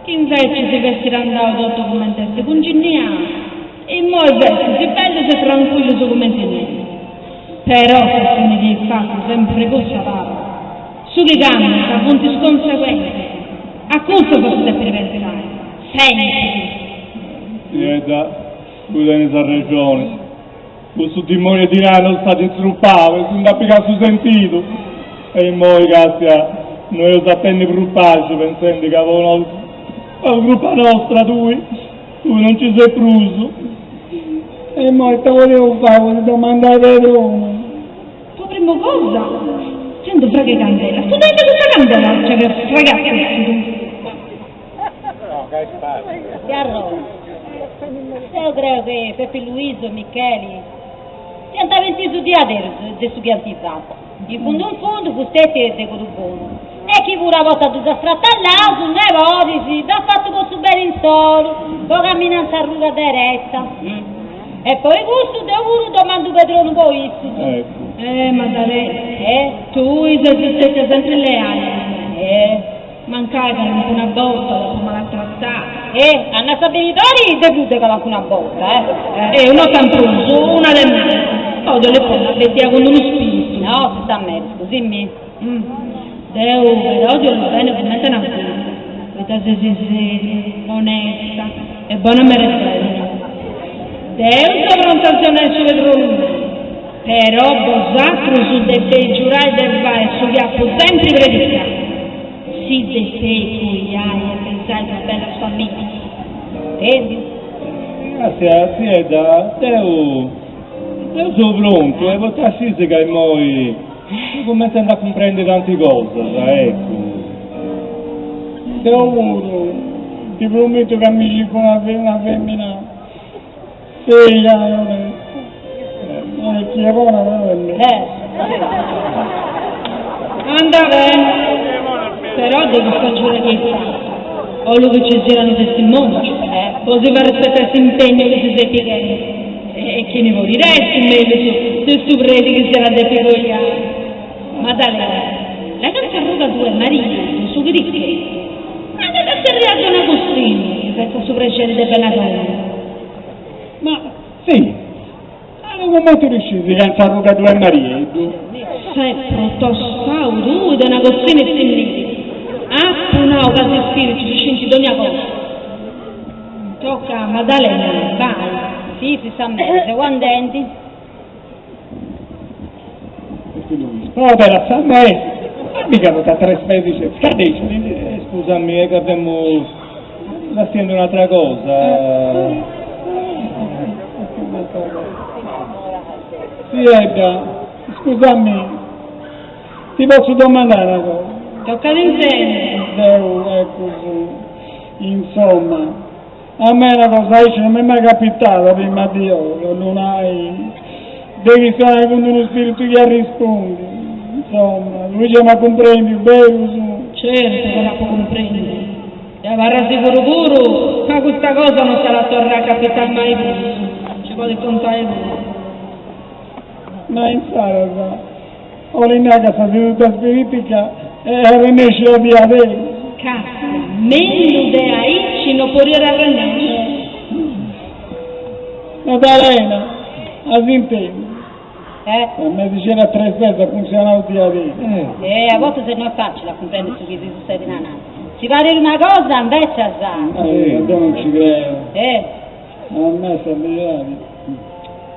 Chi invecis fessit andau totu cumenti est cunginniau, immoi festis bellus e trancuillus cumenti nemos. Però s'atzioni chi eis fatu sempri cussa abarrat. Su chi cambiat funt is conseguentzias. A cussas si depit pentzai. Sempri. Tziedda, tui tenis arrexoni. Cussu dimoniu 'e dinai nos at intzrupau e si nd'at pigau su sentidu. E immoi, Cassia, no eus a tenni prus paxi pentzendi ca po nosu, po crupa nostra, tui, tui non ci ses prus. E immoi ita podeus fai po ti domandai pedonu? Po primu cosa, sendu fragu 'e candela, studendi custa candela, cioè che fragat custu. Tzia Rosa, Deu creu chi Pepi Luisu e Micheli siant pentius diaderus de su chi ant fatu. In fundu in fundu fusteti est de coru bonu e chi puru a bortas ddus at stratallaus, nebodis, dd'at fatu po su beni insoru, po caminai in s'arruga dereta. E poi custu deu puru domandu pedronu po issus. Eh Maddalena, tui ses stetia sempri leali a mei. Mancai calincuna borta t'apu malatratada. Eh, a nai sa beridadi de prus de calincuna borta, eh. Eh, no tantu prus, una de mancu. Poi ti 'olit ponni una betia cun unu spiritu. No, si sta meri, scusimì. Deu però ti 'ollu beni cumenti una filla, poita ses seria, onesta e bona mera e bella. Deu seu pronta a si 'onai su pedronu miu, però bosatrus depeis giurai de fai su chi apu sempri predicau, si depeis coiai e pesai duas bellas familias. Intendiu? Grazie, tziedda, deu deu seu prontu e poita scis ca immoi seu cumentzendi a cumprendi tanti cosas, eccu. Deu puru ti promitu ca mi circu una una femina seria e onesta. Non est chi est bona però est mellus. Anda bene, però de custa giura chi eis fatu, 'ollu chi ci siat unu testimongiu, po si fai rispetai s'impegnu chi si seis pighendi. E chini podit essi mellus de su predi chi s'at a depi coiai? Maddalena, lei ca in s'arruga ddu est maridu, su chiricheddu, andat a tzerriai a don Agostinu. fetzat su prexeri de benni a domu. Ma, sì, ma cumenti ddu scisi ca in sa ruga ddu est Marieddu? Ses prus tostau tui, don Agostinu e Tzinniu. Apu nau ca is spiritus scint dogna cosa. Toca, Madalena, bai. Sì, sì, sa meri, seu andendi. Pobera sa meri, ma mica poita tres mesis est scadesciu. Scusami, è ca femu castiendi un'atra cosa. Tziedda, scusami, ti potzu domandai una cosa? Tocat intendi. Deu, eccu, insomma, A mei una cosa aici non m'est mai capitada prima di oi, 'ollu nai, de chistionai cun unu spiritu chi arrispundit, insomma, tui giai m'as cumprendiu, berus? Certu ca t'apu cumprendiu, e abarra siguru puru ca custa cosa non s'at a torrai a capitai mai prus, nci podis contai puru. Ma insaras, 'olit nai ca sa seduta spiritica est arrennescida diaderus. Casta, mellus de aici no podiat arrennesci. Madalena, as intendiu? Sa mesixedda a tres peis at funtzionau diaderus. Eh, a bortas no est facili a cumprendi su chi si sutzedit ananti. Si parit una cosa, invecias. Eh, deu non ci creu. Eh. A mei sa beridadi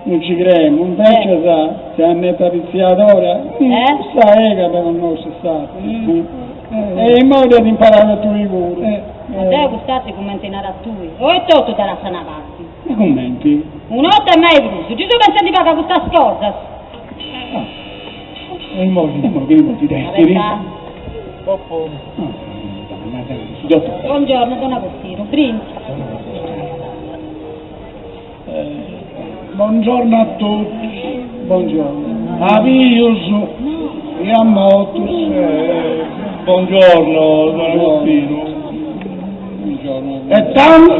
non ci cremu, invecias tzia Annetta Pitziadora, cussa ega dda connoscis sa e immoi dd'at imparau a tui puru. Ma deu cust'arti cumenti naras tui, oi totu dda lassu a una parti. Ma cumenti? Un'orta e mai prus, nci seu pentzendi pagu a custas cosas. E immoi, immoi chini podit essiri? Buongiorno don Agostino, brinti. Buongiorno a tutti. Buongiorno. A bius e a mortus. Buongiorno, don Agostino. Buongiorno. E tandu,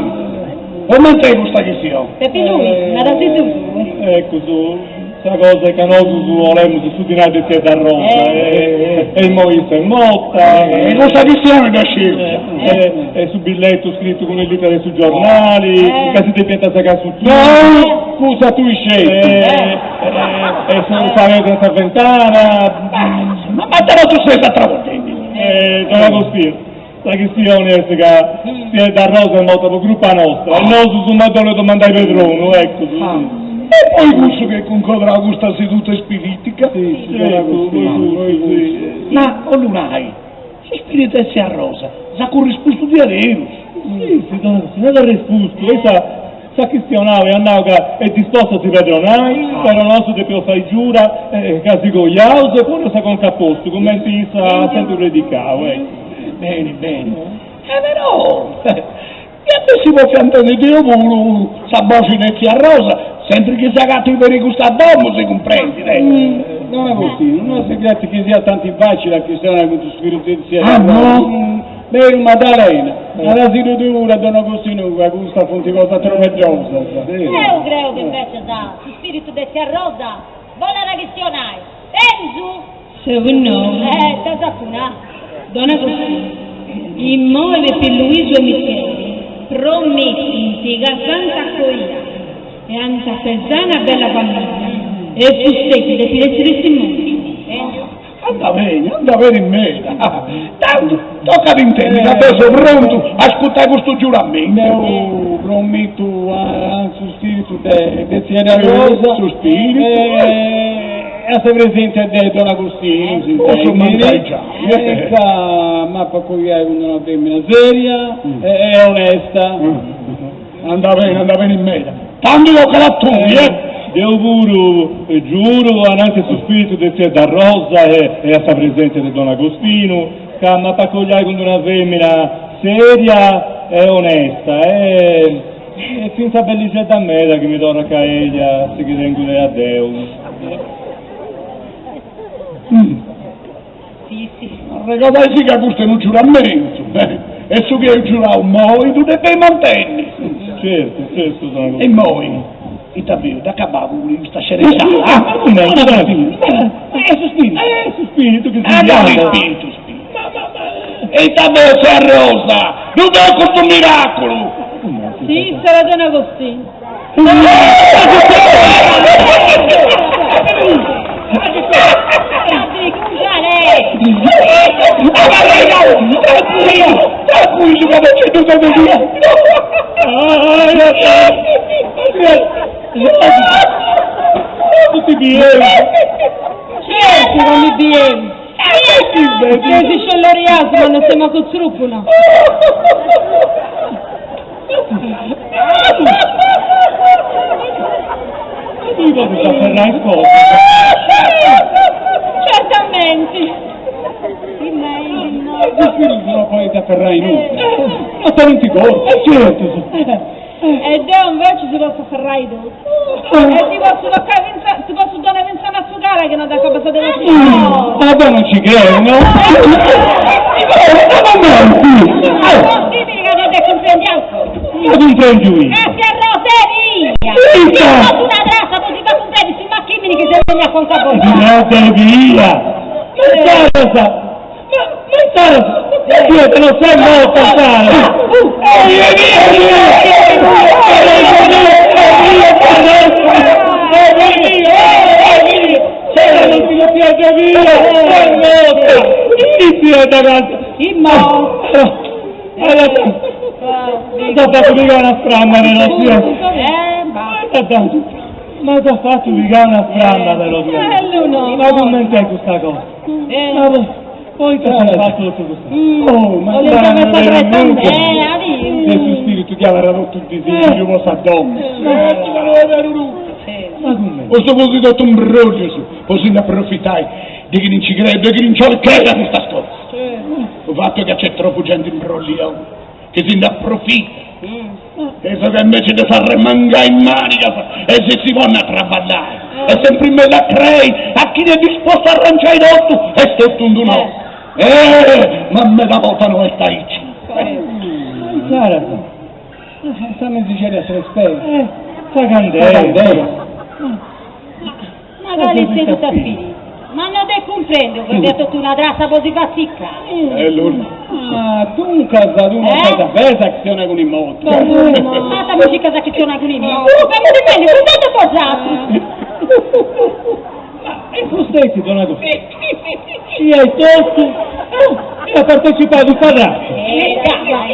comente est custa chistione? Pepi Luis, narasi tui. Eccu su Sa cosa est ca nosus 'olemus su dinai de tziedda Rosa e immoi issa est morta. E custa chistione dda sciu. E su billetu scritu cun is literas de su giornali, ca si depiant segai su No, cussa tui sceti. E sa pedra in sa ventana. Ma ma totu seis atravoltendi. Don Agostino, sa chistioni est ca tziedda Rosa est morta po crupa nostra e nosus immoi dd'oleus domandai pedronu, eccu. E poi cussu chi at cuncodrau custa seduta ispiritica? Si, si, don Agostino, poi cussu. Ma, 'ollu nai, su spiritu 'e tzia Rosa s'at currispustu diaderus? Si, si, don Agostino, at arrespustu, issa s'at chistionau e at nau ca est disposta a si pedronai, però nosu depeus fai giura ca si coiaus e poneus sa conca a postu, cumenti issa at sempri predicau, eccu. Beni, beni. E però, Iat essi pòtziu intendi deu puru sa boxi de tzia Rosa, sempri chi s'agatit peri custa domu, si cumprendit, eh. Don Agostinu, no si creit chi siat tanti facili a chistionai cun su spiritu de tzia Rosa. Ah, no? Beru Madalena, narasidu tui puru a don Agostinu ca custas funt cosas trobeddiosas. Deu creu chi invecias su spiritu de tzia Rosa bollat chistionai. Pentzu? Seu innoi. Eh, dda sapuna. Don Agostino, immoi Pepi Luisu e Micheli promitint ca s'ant a coiai e ant a pesai una bella famiglia e fusteti depit essi testimòngiu. Andat beni, andat beni meda. Tantu, tocat intendi ca deu seu prontu a ascurtai custu giuramentu. Deu promitu a su spiritu de tziedda Rosa. Su spiritu. E a sa presèntzia de don Agostinu, si Posso mancai giai. E ca m'apo a coiai cun una fèmina sèria e onesta. Andat beni, andat beni meda. Tandu tocat a tui, eh! Deu puru giuru ananti a su spiritu de tziedda Rosa e a sa presèntzia de don Agostinu ca m'apo a coiai cun una fèmina sèria e onesta e E fintzas bellixedda meda chi mi torrat ca eja si chi tengu de a Deus. Arregodaisì ca custu est unu giuramentu, e su chi eus giurau immoi ddu depeis mantenni. Certu, certu, don Agostino. E immoi, ita biu, dd'acabaus cun custa sceneggiada? Ma cumenti, don Agostino? Est su spiritu. Est su spiritu chi si Ah, cali spiritu, spiritu. E ita beu, tzia Rosa, ddu beu custu miraculu! Sì, sarà Don Agostino. Tranquillo, che non c'è tutto via. Tutti biendi. Certo che mi biendi. Sesi sciolloriati, ma non siamo con zruppuna. Tu podi afferrai is cosas. Certamente. Is spiritus no podint afferrai nudda. No tenint corpus. E certu. E deo invece si posso afferrai totu. E ti posso toccare finza, ti posso donare finza una tzucara che non t'acabas de emotzionare. Ma deo non ci creo, no? Ma menti! È possibile che non te cumprendiaus? No cumprendiu io. Grazie a Roseria! Ita! Totu una trassa, po si fai cumprendi su machimini chi s'est benniu a conca bogada. Roseria! Ma insaras, ma, ma insaras, ma tue te no ses morta insaras! M'at fatu pigai una stramma però, Ma t'at fatu pigai una stramma però, Ma cumenti est custa cosa? Ma poita s'est fatu totu custa cosa? Oh, ma Olenta messa prettamente. De su spiritu chi abarrat totu disigliu po sa domo. Certu ca no est beru nudda. Ma cumenti? Custu funt totu imbròllius po si nd'aprofitai de chini nci creit, de chini nci 'olit crei a custas cosas. Su fatu est ca nc'est tropu genti imbrolliona chi si nd'aprofitat. E so ca invece de s'arremangai is manigas e si si ponni a traballai, est sempri mellus a crei a chini est dispostu a arrangiai totu, est totu in d'un'ora. Eh, ma meda bortas no est aici. Insaras, sa mesixedda 'e tres peis. Sa candela. Sa candela. Ma cali est custa spiritu? Ma no de cumprendu ca fiat totu una trassa po si fai tziccai. E allora? Ah, duncas tui no fais a fai sa chistione cun is mortus. Ma ita mi circas a chistionai cun is mortus? Ca mi difendu cun totu bosatrus. Ma e fusteti, don Agostino? Sciiais totu e at partecipau sa trassa. E dai.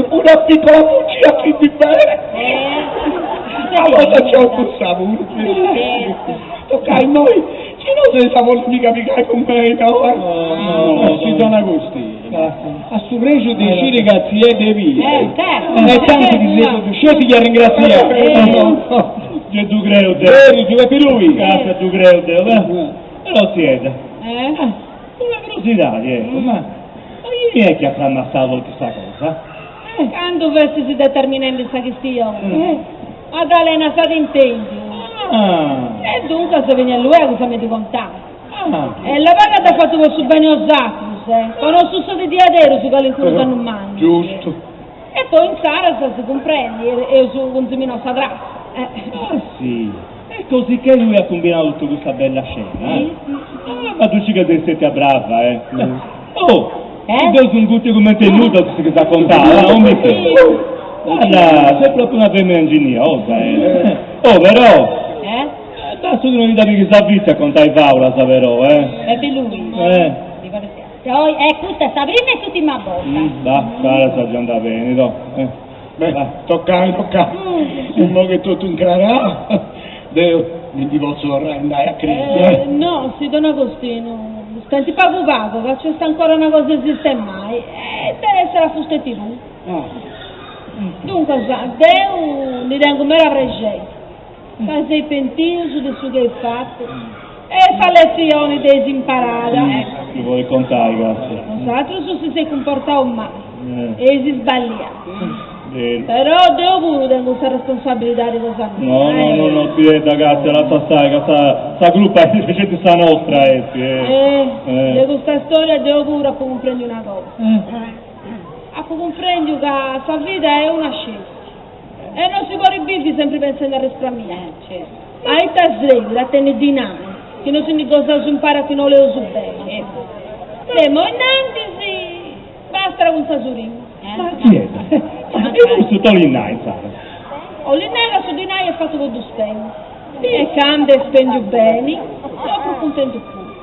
Una piccola bugia quindi bene. A volta c'è un sapore. Toccai immoi, ci no seis a bolli mica pigai cun mei, no? No, si don Agostino, a su prexu de sciri ca tziedda est bia, e tanti chi seus sceti chi arringratziaus. Gei ddu creu deu. Berus, tziu Pepi Rui? Ca ddu creu deu, però tziedda. Una curiosidadi, ecco, ma ma chini est chi at tramassau totu custa cosa? Candu festis determinendi sa chistioni, Madalena s'at intendiu. Ah! E duncas beniat luegus a mi ddu contai. Ah! E labai ca dd'at fatu po su beni 'e 'osatrus, po no sussedi diaderus calincunu dannu mannu. Giustu. E poi insaras si cumprendit, eus cunziminau sa trassa. Ah si! E così che tui as cumbinau totu custa bella scena, eh? Ah, ma tui scì ca ses stetia brava, eh? Oh, eh? Deu seu ingutiu cumenti nudda totu su chi s'at contau, ah, o Micheli? Guarda, ses propriu una femina ingeniosa, eh? Oh, però! Eh? Bassu chi non ti dda pighis a vitziu a contai faulas, però, eh? Pepi Lui. Eh? Poi, eh, custa est sa prima e s'ùrtima borta. Bah, insaras già andat beni, toh. Eh. Beh, toccai, toccai. Immoi chi totu incrarau, deu mi ndi potzu torrai andai a cresia. Eh, no, si don Agostinu, stenti pagu pagu, ca nc'est ancora una cosa 'e sistemai, e interessat a fusteti puru. Duncas, deu ndi tengu meda prexeri, ca seis pentius de su chi eis fatu e sa letzioni dd'eis imparada. Chi podit contai, cazzu. Bosatrus si seis cumportaus mali, eis sballiau. Beru. Però deu puru tengu sa responsabilidadi cosa mia. No, no, no, no, tziedda, cazzu, lassa stai, ca sa, sa crupa est sceti sa nostra, est, eh. Eh, de custa storia deu puru apu cumprendiu una cosa. Apu cumprendiu ca sa vida est una sceti. E non si podit bivi sempri pensendi a rispramiai. A ita srebit a tenni dinai chi non si ndi gosaus impari a chi no 'oleus beni. De imoi innantis bastat cun sa surima. Ma chi est? Ma e custu t'olit nai insaras? Olit nai ca su dinai est fatu po ddu spendi. E candu est spendiu beni, seu prus cuntentu puru.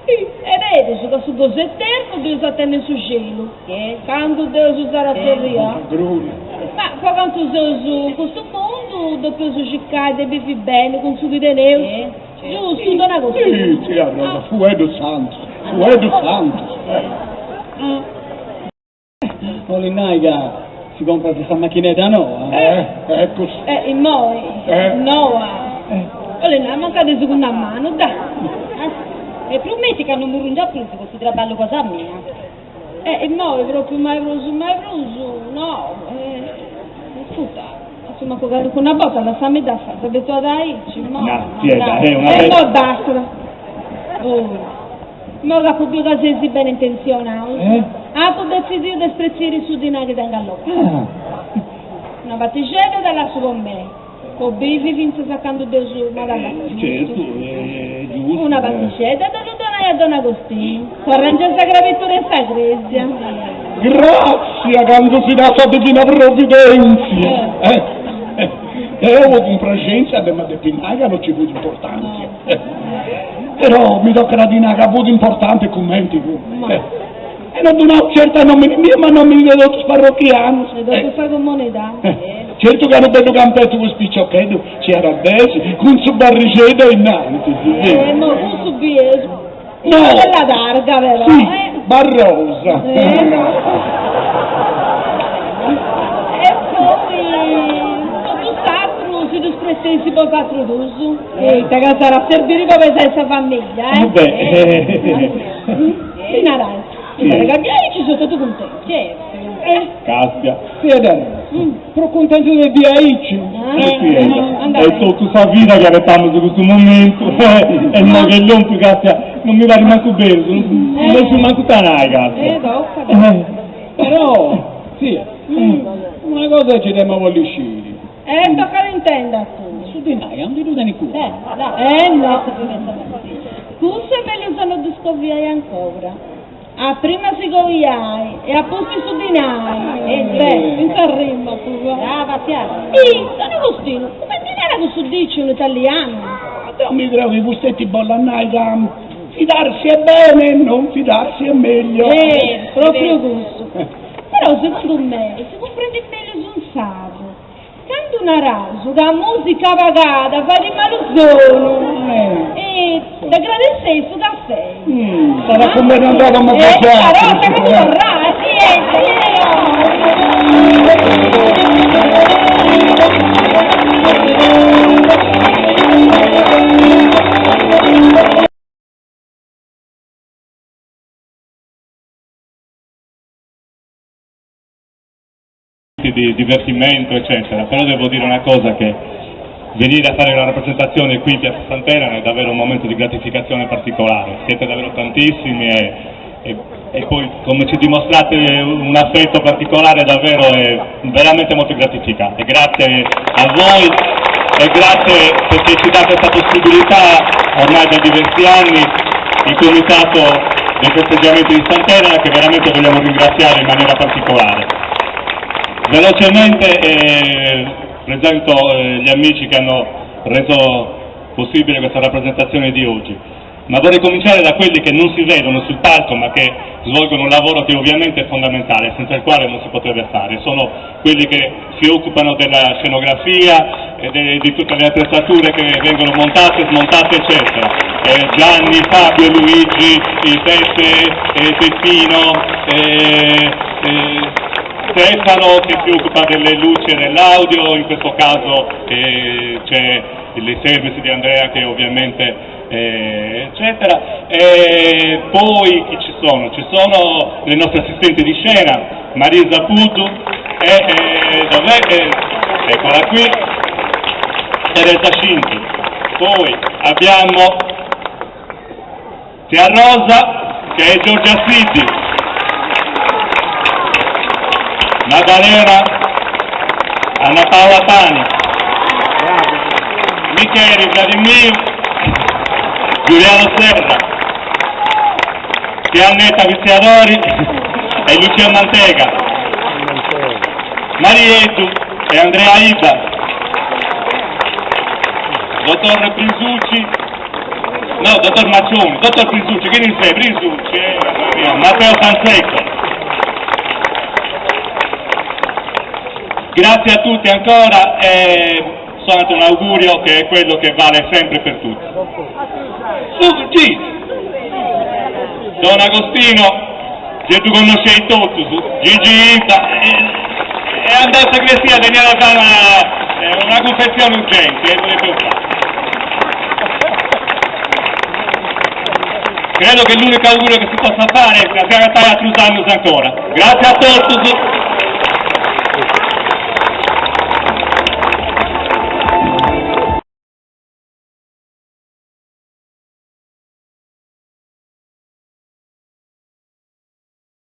Est berus ca su gosu eternu dd'eus a tenni in su celu, candu Deus s'at a tzerriai. Ma po cantu seus in custu mundu depeus circai de bivi beni cun su chi teneus. Giustu, don Agostinu? Sì, tzia Rosa, fueddus santus, fueddus santus. Olit nai ca si comporat sa machinedda noa. Eh, ecus. Eh, immoi, noa. Olit nai mancai de segunda manu, dai. E prumiti ca non murrungias prus po su traballu cosa mia. Eh, immoi propriu mai prus, mai prus, no. Ascurta, a su mancu calincuna borta lassamidda fai, seu abituada aici, immoi. No, Pieta, è una E immoi bastat. Oh. Immoi ca apu biu ca seis bene intenzionaus, apu detzidiu de spretziri su dinai chi tengu allocau. Una partixedda dda lassu po mei, po bivi fintzas a candu Deus m'at a lassai. Certu, est giustu. Una partixedda dd'ollu donai a don Agostinu, po arrangiai sa crabitura 'e sa crèsia. Gràtzia candu si dat sa divina provvidèntzia! Deu po cumpraxèntzia dd'emu a depi nai ca no nci fut importantzia. Però mi tocat a ddi nai ca fut importanti cumenti fut. E no ddu nau certu a nomini miu ma a nomini de totus is parrochianus. De totu sa comunidadi. Certu ca unu bellu campetu po is piciocheddus nci at a essi, cun su barrixeddu a innantis. E no, cussu biesu. No! Una bella targa però. Si, Barrosa. E poi totu s'atru si ddu spretzeis bosatrus duus. Ita ca s'at a serbiri po pesai sa famiglia, eh? Beh. Si narais. Mi paret ca diaici seu totu cuntentu. Certu. Castia. Tzia Prus cuntentu de diaici. Est totu sa vida chi abetamus custu momentu e immoi chi est lompiu Castia non mi parit mancu berus, non sciu mancu ita nai Castia. Però, tzia, una cosa nci dd'emu a bolli sciri. E tocat a intendi a tui. Su dinai aundi ddu tenit cuau? Eh no, cussu est mellus a no ddu scoviai ancora. A prima si coiai e a pustis su dinai. Beh, fintzas rima puru. Brava Chiara. Ih, don Agostinu, cumenti narat cussu diciu in italianu? Deu mi creu chi fusteti bollat nai ca fidarsi è bene, non fidarsi è meglio. Eh, propriu cussu. Però segundu mei si cumprendit mellus in sardu. Candu naraus ca musica pagada fait malu sonu e dd'agradesseis su cafei. S'at a cumbenni andai a domu Eh, però tocat a torrai. di divertimento eccetera, però devo dire una cosa che venire a fare una rappresentazione qui in Piazza Sant'Elena è davvero un momento di gratificazione particolare, siete davvero tantissimi e, e, e poi come ci dimostrate un affetto particolare davvero è veramente molto gratificante. Grazie a voi e grazie perché ci date questa possibilità ormai da diversi anni il comitato dei festeggiamenti di Sant'Elena che veramente vogliamo ringraziare in maniera particolare. Velocemente eh, presento eh, gli amici che hanno reso possibile questa rappresentazione di oggi. Ma vorrei cominciare da quelli che non si vedono sul palco ma che svolgono un lavoro che ovviamente è fondamentale, senza il quale non si potrebbe fare. Sono quelli che si occupano della scenografia e de, di tutte le attrezzature che vengono montate, smontate, eccetera. Eh, Gianni, Fabio, Luigi, Peppe, eh, Peppino, eh, eh, Stefano che si occupa delle luci e dell'audio, in questo caso eh, c'è il service di Andrea che ovviamente eh, eccetera. E poi chi ci sono? Ci sono le nostre assistenti di scena, Marisa Puddu e eh, dov'è? Eh, eccola qui, Teresa Cinti. Poi abbiamo Tia Rosa che è Giorgia Siddi, Maddalena Anna Paola Pani, Michele Vladimir, Giuliano Serra, Pianeta Viziadori e Lucia Mantega. Marieddu e Andrea Ibba, dottor Prisucci, no, dottor Maccioni, dottor Prisucci, chini sei? Prisucci, eh, mamma mia, Matteo Sansecco. Grazie a tutti ancora e soltanto un augurio che è quello che vale sempre per tutti. Su, Gigi! Don Agostino, gei ddu connosceis totus, Gigi Ibba, est andau a sa cresia, teniat de fai una una cunfessioni urgenti e ddu depeus fai. Credo che l'unico augurio che si possa fare è a si agatai atrus annus ancora. Grazie a totus!